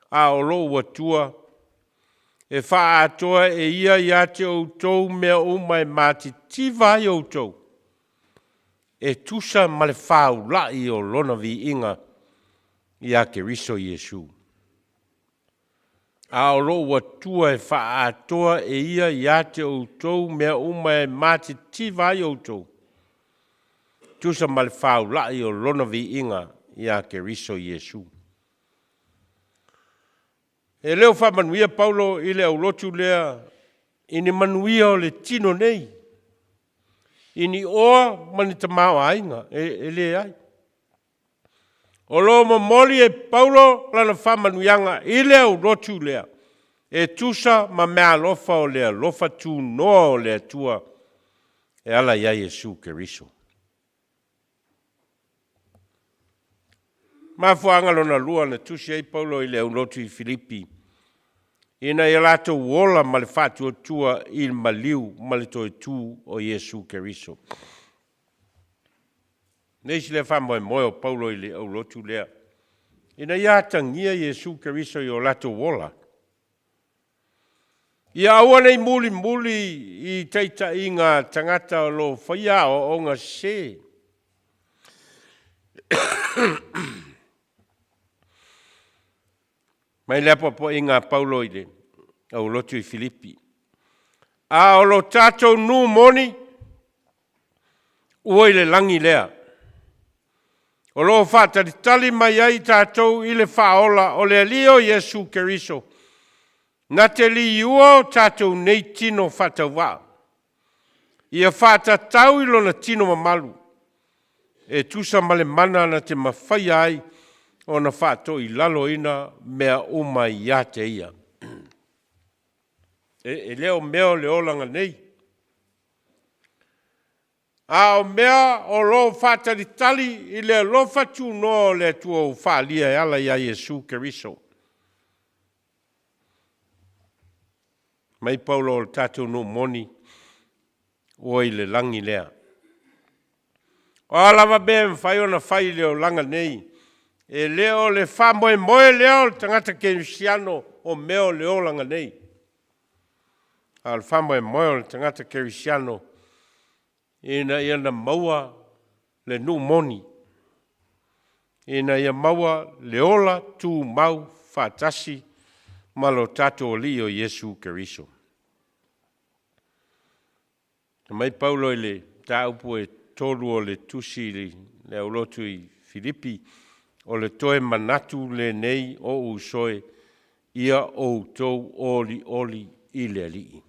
A o lou Atua, e faaatoa e ia ia te outou mea uma e matitiva ai outou, e tusa ma le faulai o lona viiga iā Keriso Iesu. A o lou Atua e faaatoa e ia ia te outou mea uma e matitiva ai outou, tusa ma le faulai o lona viiga iā Keriso Iesu. E le o faamanuia Paulo i le aulotu lea i ni manuia o le tino nei, i ni oa ma ni tamaoaiga, e leai. O lo o momoli e Paulo lana faamanuiaga i le aulotu lea e tusa ma meaalofa o le alofa tunoa o le Atua e ala iā Iesu Keriso. Mafuaaga lona lua na tusi ai Paulo i le aulotu i Filipi, ina ia latou ola ma le faatuatua i le maliu ma le toe tu o Iesu Keriso. Le isi lea faamoemoe o Paulo i le aulotu lea, ina ia atagia Iesu Keriso i o latou ola. Ia aua ne i mulimuli i taitaiga a tagata o lo o faia aoaoga sese. Mai le apoapoaiga a Paulo i le aulotu i Filipi. A o lo tatou nuu moni, ua i le lagi lea. O lo o faatalitali mai ai tatou i le Faaola o le Alii o Iesu Keriso, na te liua o tatou nei tino faatauvaa, ia faatatau i lona tino mamalu, e tusa ma le mana na te mafaia ai ona faatoilaloina mea uma ia te ia. E le o mea o le olaga nei, a o mea o lo o faatalitali i le alofa tunoa o le Atua ua faaalia e ala iā Iesu Keriso. Mai Paulo o le tatou nuu moni ua i le lagi lea. O a lava mea e mafai ona fai i le olaga nei, e le o le faamoemoe lea o le tagata kerisiano o mea o le olaga nei. A o le faamoemoe o le tagata kerisiano ina ia na maua le nuu moni, ina ia maua le ola tumau faatasi ma lo tatou Alii o Iesu Keriso. Fai mai Paulo i le mataupu e tolu o le tusi i le aulotu i Filipi, O le toe manatu lenei o ou usoe, ia outou olioli i le Alii.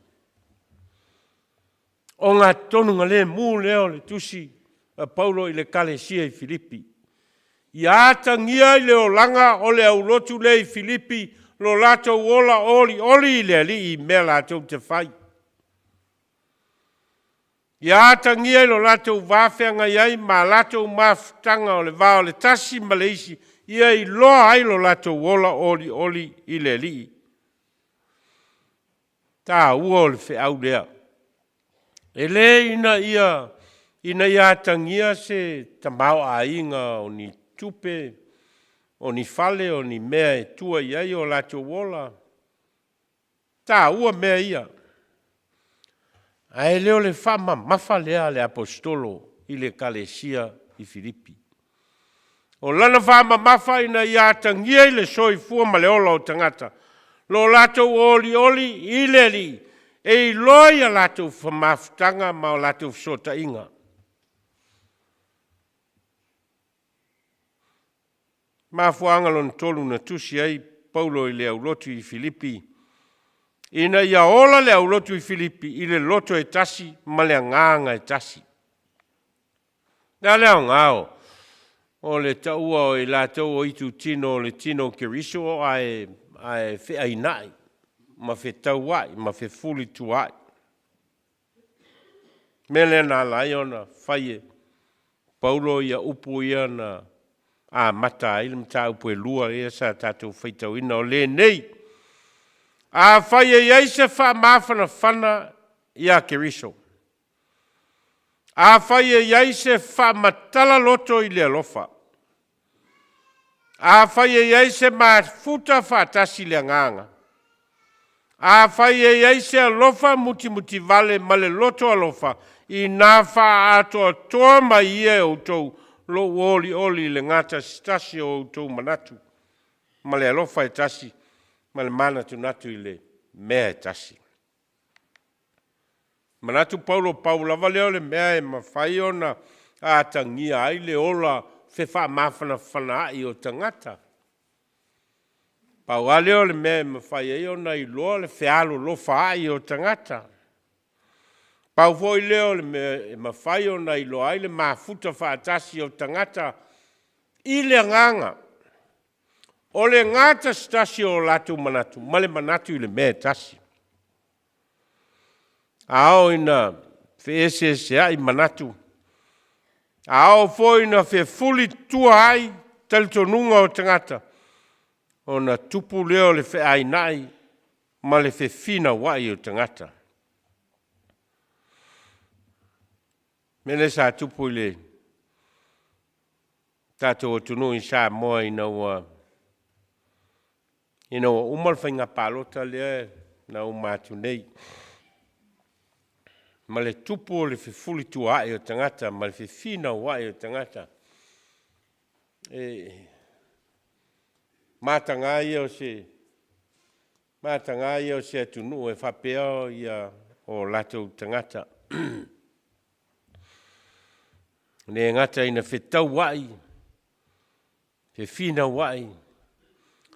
O gatonuga lemu lea o le tusi a Paulo i le Ekalesia i Filipi. Ia atagia i le olaga o le aulotu lea i Filipi lo latou ola olioli i le Alii i mea latou te fai. Ia atagia i lo latou va feagai ai ma a latou mafutaga o le va o le tasi ma le isi, ia iloa ai lo latou ola olioli i le Alii. Taua o le feau lea. E le ina ia ina ia atagia se tamaoaiga o ni tupe, o ni fale, o ni mea e tua i ai o latou ola. Taua mea ia. Ae le o le faamamafa lea a le Aposetolo i le Ekalesia i Filipi. O lana faamamafa ina ia atagia i le soifua ma le ola o tagata, lo latou olioli i le Alii, e iloa i a latou mafutaga ma o latou fesootaiga. Mafuaaga lona tolu na tusi ai Paulo i le aulotu i Filipi, ina ia ola le aulotu i Filipi i le loto e tasi ma le agaga e tasi. Le a le aoga o o le taua o i latou o itutino o le tino o Keriso ae feainai. ma fetaua'i ma fefulitua'i. Mea lea na ala ai ona fai e Paulo ia upu ia na amata ai le mataupu e lua ia sa tatou faitauina o lenei. Afai e i ai se faamafanafana ia Keriso, afai e i ai se faamatala loto i le alofa, afai e i ai se mafuta faatasi i le agaga, afai e i ai se alofa mutimutivale ma le loto alofa, inā faaatoatoa mai ia e outou lou olioli i le gatasitasi o outou manatu ma le alofa e tasi ma le manatunatu i le mea e tasi. Manatu Paulo, pau lava lea o le mea e mafai ona atagia ai le ola fefaamafanafanaai o tagata. Pau lava lea o le mea e mafai ai ona iloa le fealolofaai o tagata. Pau foi lea o le mea e mafai ona iloa ai le mafuta faatasi o tagata i le agaga o le gatasitasi o latou manatu ma le manatu i le mea e tasi. A oo ina feeseeseai manatu, a oo foi ina fefulitua ai talitonuga o tagata, ona tupu lea o le feainai ma le fefinauai o tagata. Mea lea sa tupu i le tatou atunuu i Samoa ina ua uma le faiga palota lea na uma atu nei, ma le tupu o le fefulituaai o tagata ma le fefinauai o tagata. E mataga ia o se mataga ia o se atunuu e faapea ia o latou tagata. Le gata ina fetauai, fefinauai,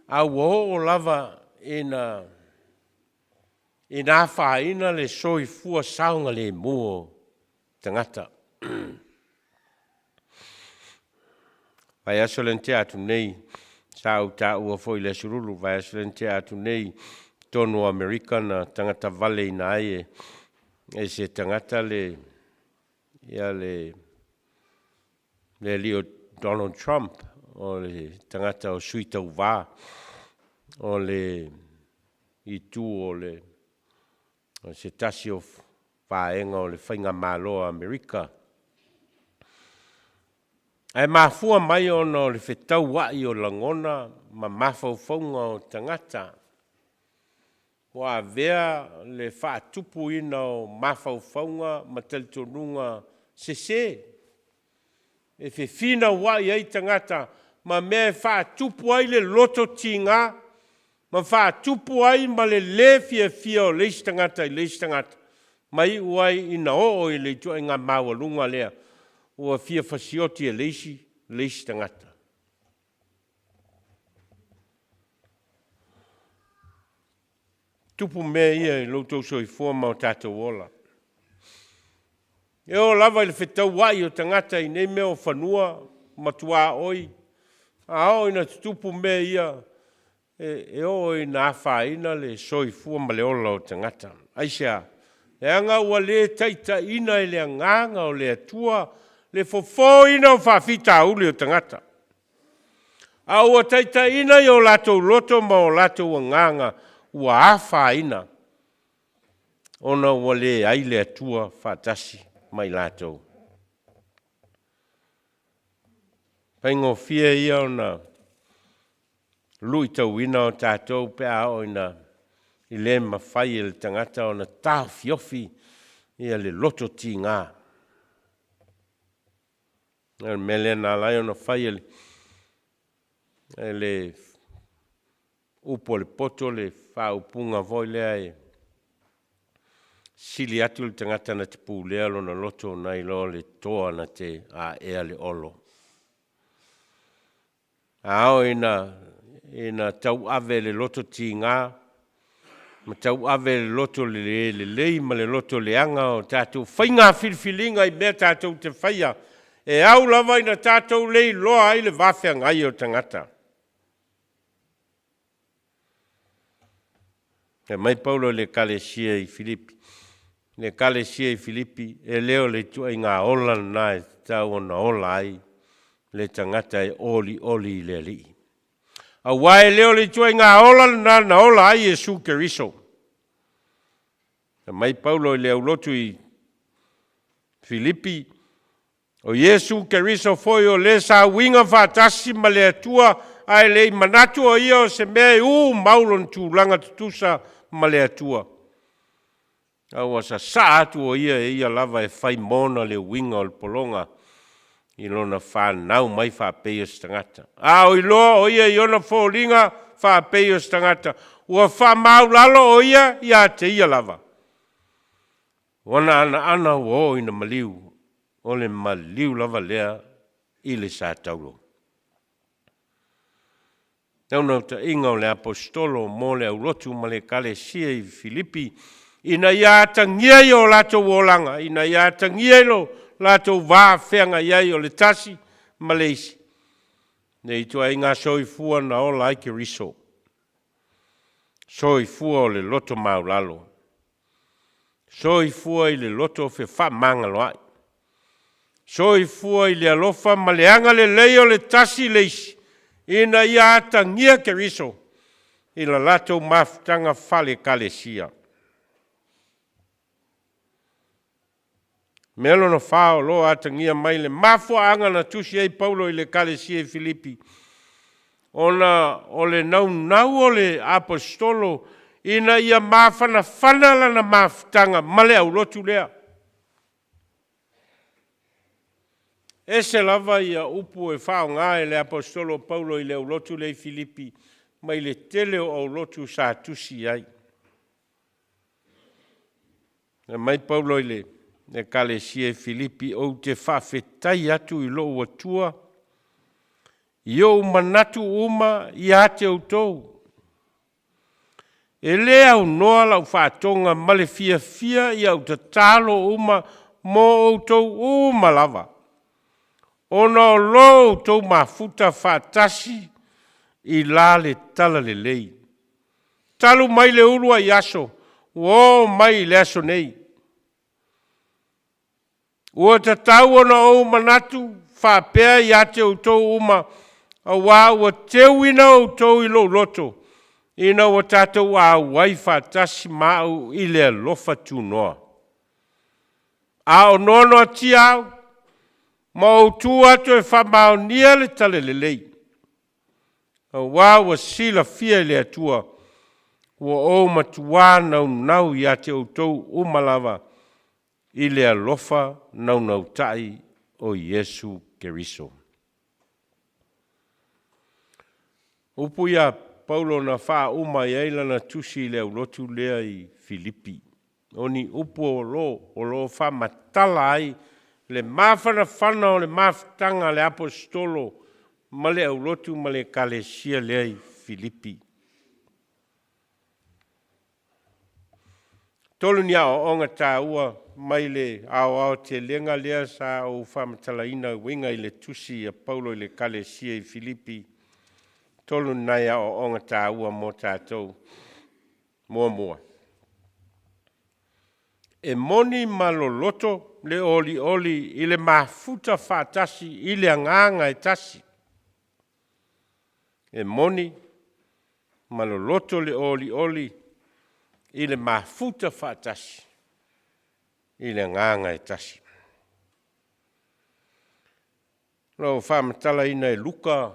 a ua oo lava ina afaina le soifua saogalemu o tagata. Vaiaso lea na tea atu nei, sa ou taua foi i le Aso Lulu, vaiaso lea na tea atu nei, totonu o Amerika na tagata valeina ai e se tagata le, ia le, le alii o Donald Trump, o le tagata o sui tauva o le itu o le o se tasi o vaega o le Faigamalo a Amerika. Ae mafua mai ona o le fetauai o lagona ma mafaufauga o tagata ua avea le faatupuina o mafaufauga ma talitonuga sese e fefinauai ai tagata ma mea e faatupu ai le loto tiga ma faatupu ai ma le lē fiafia o le isi tagata i le isi tagata, ma iu ai ina oo i le ituaiga maualuga lea ua fia fasioti e le isi le isi tagata. Tupu mea ia i lo outou soifua ma o tatou ola. E oo lava i le fetauai o tagata i nei mea o fanua ma tuaoi, a oo ina tutupu mea ia, e oo ina afaina le soifua ma le ola o tagata. Aisea? Leaga ua le taitaiina e le Agaga o le Atua le fofoina o faafitauli o tagata, a ua taitaiina i o latou loto ma o latou agaga ua afaina, ona ua leai le Atua faatasi ma i latou. Faigofie ia ona luitauina o tatou pe a oo ina i le mafai e le tagata ona taofiofi ia le loto tiga. O le mea lea na ala ai ona fai e le upu a le poto le faaupuga foi lea e sili atu le tagata na te pulea lona loto nai lo le toa na te aea le olo. A oo ina tauave le loto tiga ma tauave le loto le lelei ma le loto leaga o tatou faiga filifiliga i mea tatou te faia, e au lava ina tatou le iloa ai le va feagai o tagata. Fai mai Paulo i le Ekalesia i Filipi, le Ekalesia i Filipi, e le o le ituaiga ola lena e tatau ona ola ai le tagata e olioli i le Alii. Aua e le o le ituaiga ola lena na ola ai Iesu Keriso. Fai mai Paulo i le aulotu i Filipi, O Iesu Keriso foi o le sa uiga faatasi ma le Atua, ae le i manatu o ia o se mea e ū mau lona tulaga tutusa ma le Atua. A ua sasaa atu o ia e ia lava e fai mona le uiga o le pologa i lona fanau mai faapei o se tagata. A o iloa o ia i ona foliga faapei o se tagata, ua faamaulalo o ia ia te ia lava. Ona anaana ua oo ina maliu, o le maliu lava lea i le sa taulo. Naunautaiga o le Aposetolo mo le aulotu ma le Ekalesia i Filipi, ina ia atagia i o latou olaga, ina ia atagia i lo latou va feagai ai o le tasi ma le isi, le ituaiga soifua na ola ai Keriso, soifua o le loto maualalo. Soifua i le loto fefaamagaloa'i. Soifua i le alofa ma le agalelei o le tasi i le isi, ina ia atagia Keriso i la latou mafutaga faale-Ekalesia. Mea lona fa o lo o atagia mai le mafuaaga na tusi ai Paulo i le Ekalesia i Filipi, ona o le naunau o le Aposetolo ina ia mafanafana lana mafutaga ma le aulotu lea. Ese lava ia upu e faaaoga e le Aposetolo o Paulo i le aulotu lea i Filipi mai le tele o aulotu sa tusi i ai. Fai mai Paulo i le Ekalesia i Filipi, Ou te faafetai atu i lou Atua i ou manatu uma ia te outou. E lē aunoa lau faatoga ma le fiafia i au tatalo uma mo outou uma lava, ona o lo outou mafuta faatasi i la le talalelei. Talu mai le uluai aso ua oo mai i le aso nei. Ua tatau ona ou manatu faapea ia te outou uma, auā ua teuina outou i lou loto, ina ua tatou auai faatasi ma au i le alofa tunoa. A o noanoatia au, ma ou tu atu e faamaonia le talalelei, Auā ua silafia e le Atua, ua ou matuā naunau ia te outou uma lava i le alofa naunautaʻi o Iesu Keriso. Upu ia Paulo na faauma ai ai lana tusi i le aulotu lea i Filipi. O ni upu o lo o lo o faamatala ai le mafanafana o le mafutaga a le Aposetolo ma le aulotu ma le Ekalesia lea i Filipi. Tolu ni aoaoga taua mai le aoaotelega lea sa ou faamatalaina e uiga i le tusi a Paulo i le Ekalesia i Filipi. Tolu ni nai aoaoga taua mo tatou. Muamua, e moni ma loloto le olioli i le mafuta faatasi i le agaga e tasi. E moni ma loloto le olioli i le mafuta faatasi i le agaga e tasi. O lo o faamatalaina e Luka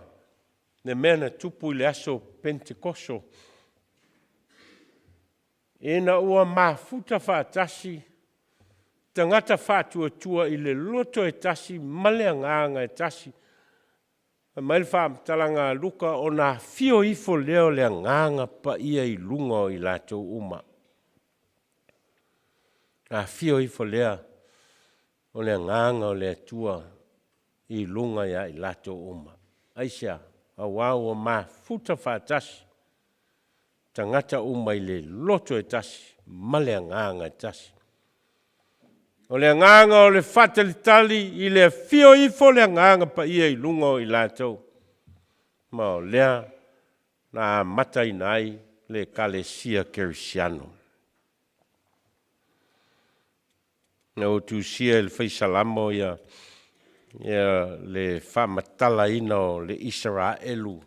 le mea na tupu i le aso Penetekoso, ina ua mafuta faatasi tagata faatuatua i le loto e tasi ma le agaga e tasi. Fai mai le faamatalaga a Luka, ona afio ifo lea o le Agaga Paia i luga o i latou uma. Afio ifo lea o le Agaga o le Atua i luga ia i latou uma. Aisea? Auā ua mafuta faatasi tagata uma i le loto e tasi ma le agaga e tasi. O le agaga o le faatalitali i le afio ifo o le Agaga Paia i luga o i latou, ma o lea na amataina ai le Ekalesia Kerisiano. Na ua tusia e le Fai Salamo ia ia le faamatalaina o le Isaraelu,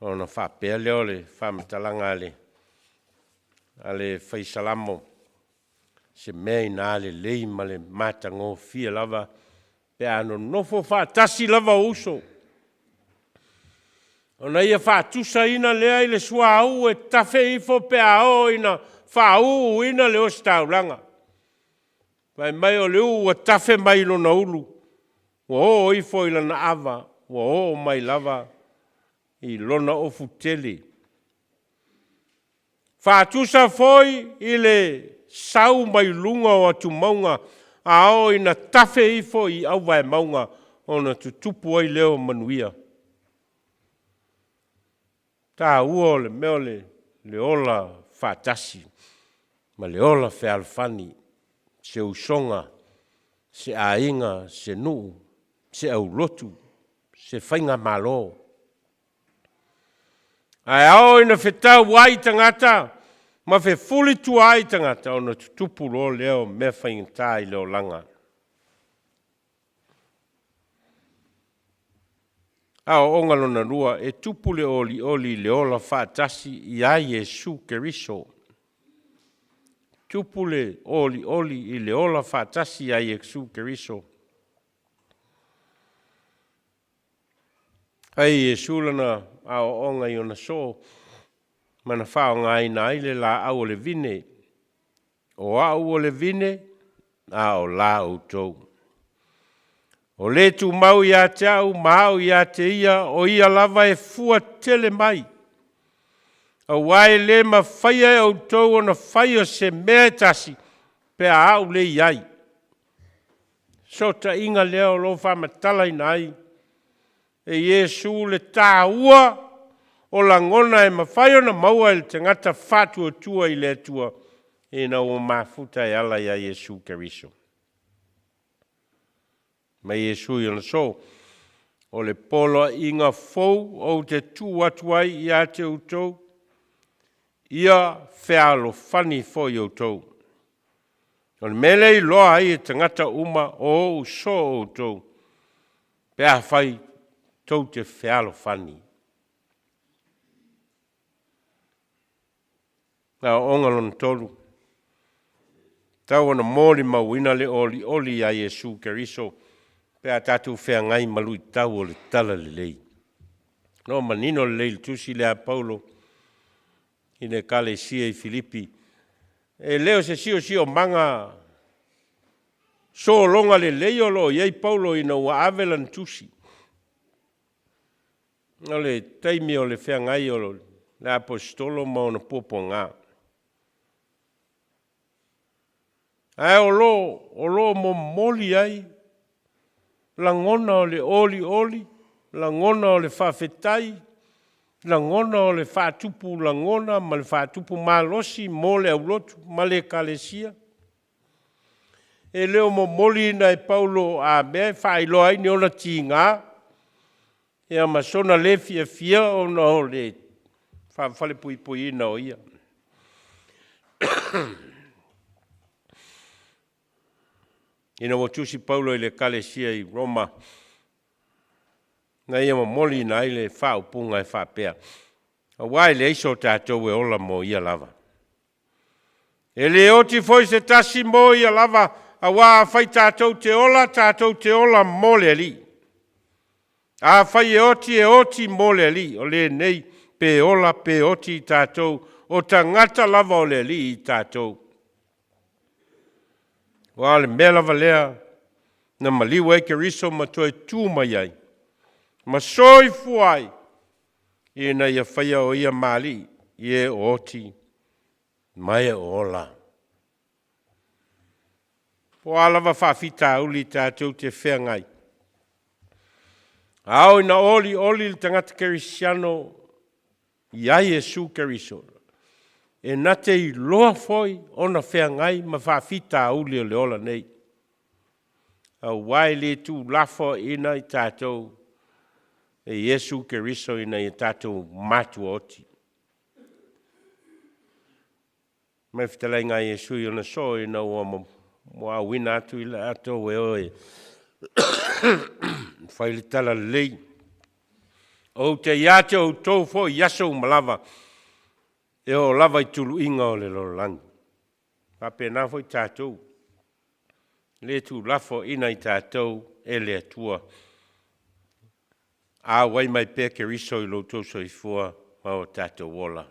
ona faapea lea o le faamatalaga a le a le Fai Salamo, se mea ina lelei ma le matagofie lava pe a nonofo faatasi lava o uso, ona ia faatusaina lea i le suauu e tafe ifo pe a oo ina faauuina le ositaulaga. Fai mai o le uu ua tafe mai lona ulu, ua oo ifo i lana ava, ua oo mai lava i lona ofu tele. Faatusa foi i le sau mai luga o atumauga a oo ina tafe ifo i auvaemauga ona tutupu ai lea o manuia. Taua o le mea o le ola faatasi ma le ola fealofani, se usoga, se aiga, se nuu, se aulotu, se faigamalo. Ae ao ina fetau ai tagata ma fefulitua ai tagata ona tutupu loa lea o mea faigata i le olaga. Aoaoga lona lua, e tupu le olioli i le ola faatasi iā Iesu Keriso. Tupu le olioli i le ola faatasi iā Iesu Keriso. Fai e Iesu lana aoaoga i ona soo ma na faaaogaina ai le laau o le vine. O au o le vine, a o la outou. O le tumau ia te au ma au ia te ia, o ia lava e fua tele mai. Aua e le mafaia e outou ona faia se mea e tasi pe a au le i ai. Fesootaiga lea o lo o faamatalaina ai e Iesu le taua o lagona e mafai ona maua e le tagata faatuatua i le Atua ina ua mafuta e ala iā Iesu Keriso. Mai Iesu i ona soo, o le poloaiga fou ou te tuu atu ai ia te outou, ia fealofani foi outou. O le mea lea e iloa ai e tagata uma o ou soo outou, pe afai tou te fealofani. Aoaoga lona tolu, tau ona molimauina le olioli iā Iesu Keriso pe a tatou feagai ma luitau o le talalelei. O lo o manino lelei le tusi lea a Paulo i le Ekalesia i Filipi, e le o se siosiomaga sologa lelei o lo o i ai Paulo ina ua ave lana tusi. O le taimi o le feagai o le Aposetolo ma ona puapuaga. Ae o lo o momoli ai lagona o le olioli, lagona o le faafetai, lagona o le faatupu lagona ma le faatupu malosi mo le aulotu ma le Ekalesia. E le o momoliina e Paulo a mea e faailoa ai ni ona tiga ia ma sona le fiafia ona o le faafalepuipuiina o ia. Ina ua tusi Paulo i le Ekalesia i Roma, na ia momoliina ai le faaupuga e faapea, Aua e leai so tatou e ola mo ia lava. E le oti foi se tasi mo ia lava, aua afai tatou te ola, tatou te ola mo le Alii. Afai e oti, e oti mo le Alii, o lenei pe ola pe oti i tatou, o tagata lava o le Alii i tatou. Aua o le mea lava lea na maliu ai Keriso ma toe tu mai ai, ma soifua ai, ina ia faia o ia ma Alii i e o oti ma e o ola. Po o a lava faafitauli tatou te feagai, a oo ina olioli le tagata kerisiano iā Iesu Keriso, e na te iloa foi ona feagai ma faafitauli o le ola nei, aua e le tuulafoaiina i tatou e Iesu Keriso ina ia tatou matuaoti. Mai fetalaiga a Iesu i ona soo ina ua muaauina atu i latou e o e fai le tala lelei. Ou te ia te outou foi i aso uma lava, e oo lava i tuluiga o le lalolagi. Faapena foi tatou, le tuulafoaiina i tatou e le Atua. Auai mai pea Keriso i lo outou soifua ma o tatou ola,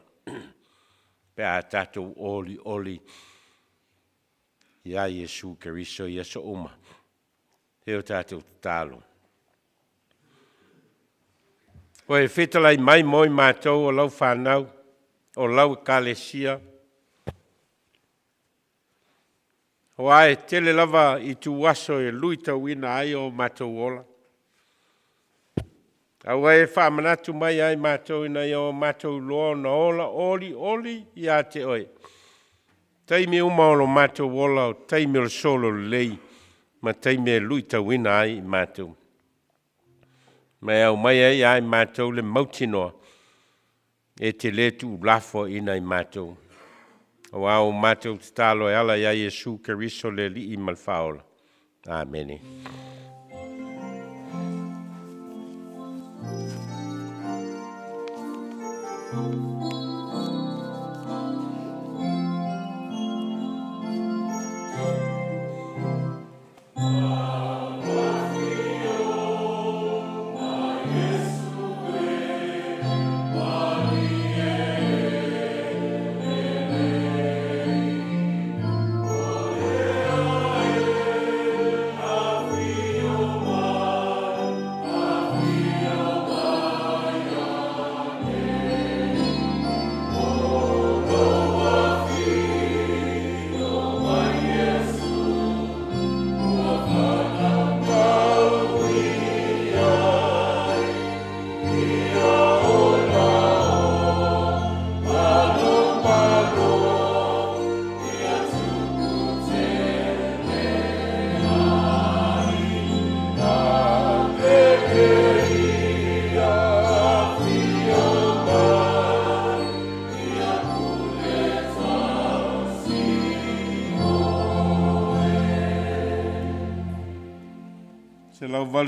pe a tatou olioli ia Iesu Keriso i aso uma. E o tatou tatalo. Ua e fetalai mai mo i matou o lau fanau, o lau ekalesia, aua e tele lava ituaso e luitauina ai o matou ola. Aua e faamanatu mai ai matou ina ia o matou iloa ona ola olioli ia te oe. Taimi uma o lo matou ola, o taimi o le sololelei ma taimi e luitauina ai i matou. Ma e aumai ai ia i matou le mautinoa e te lē tuulafoaiina i matou. Aua o matou tatalo e ala ia Iesu Keriso le Alii ma le Faaola. Amene.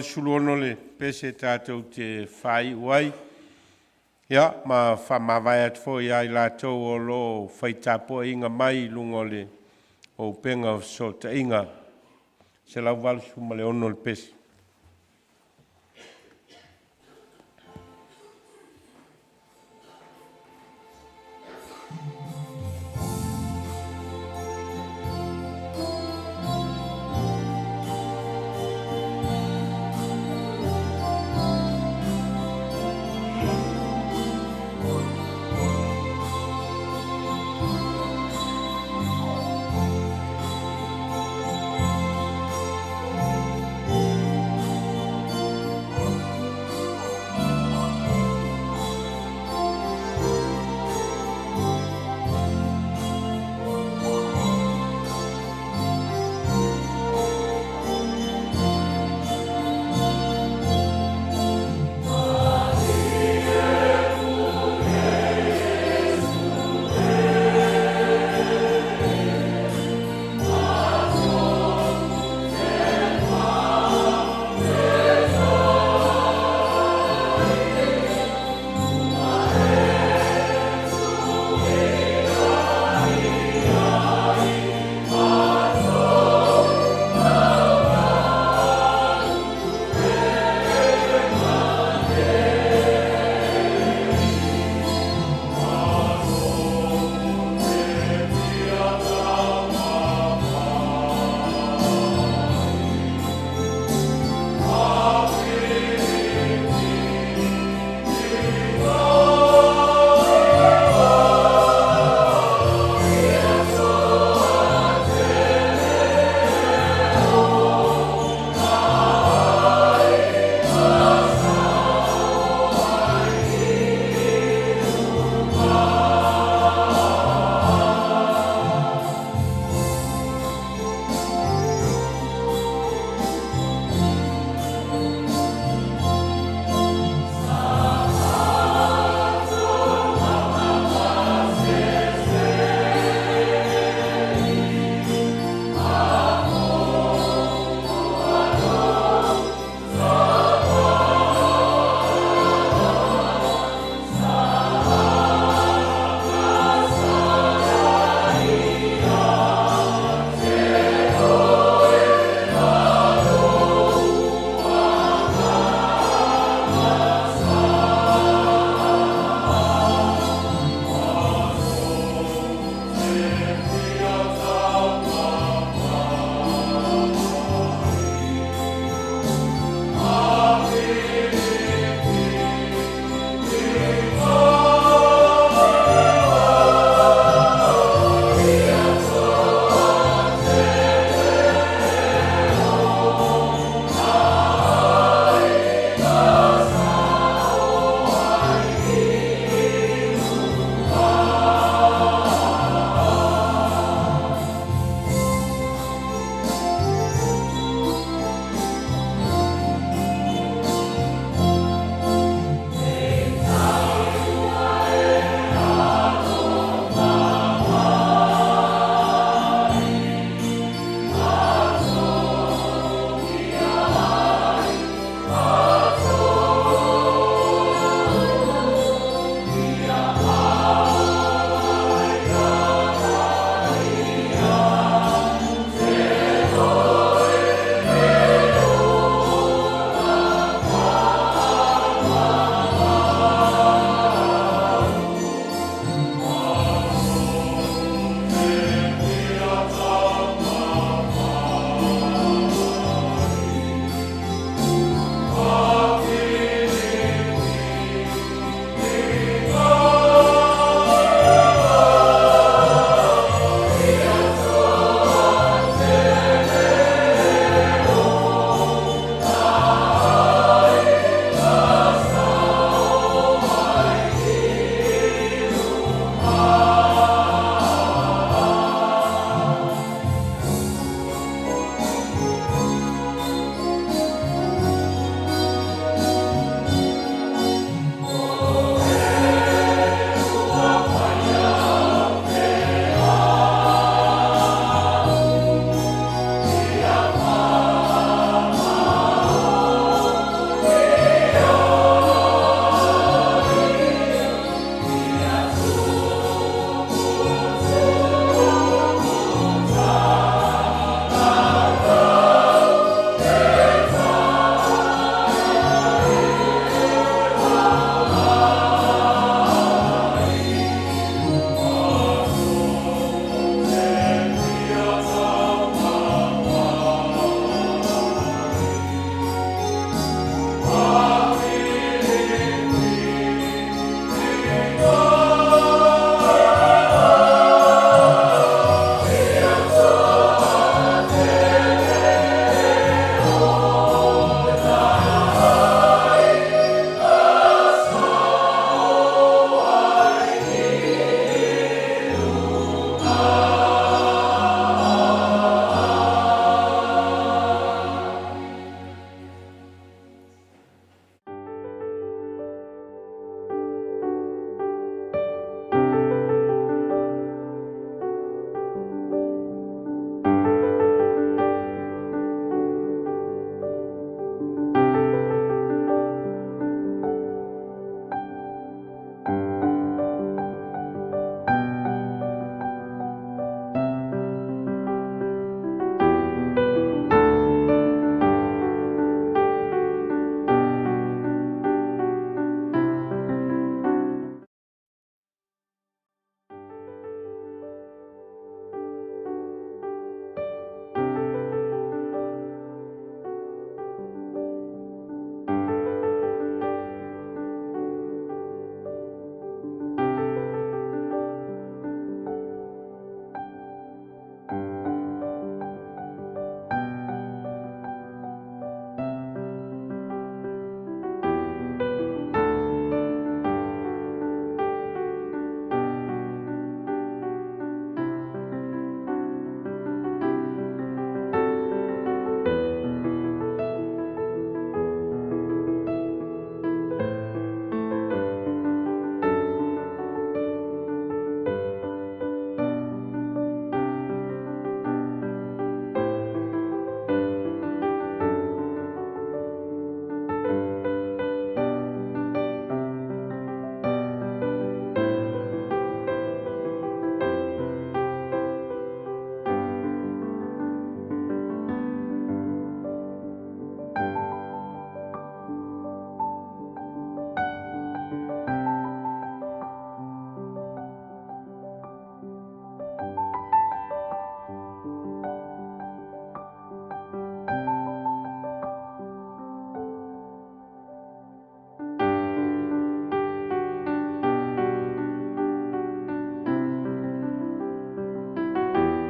186 le pese tatou te faaiu ai. Ia, ma faamavae atu foi ia i latou o lo o fai tapuaiga mai i luga o le upega o fesootaiga. 186 le pese.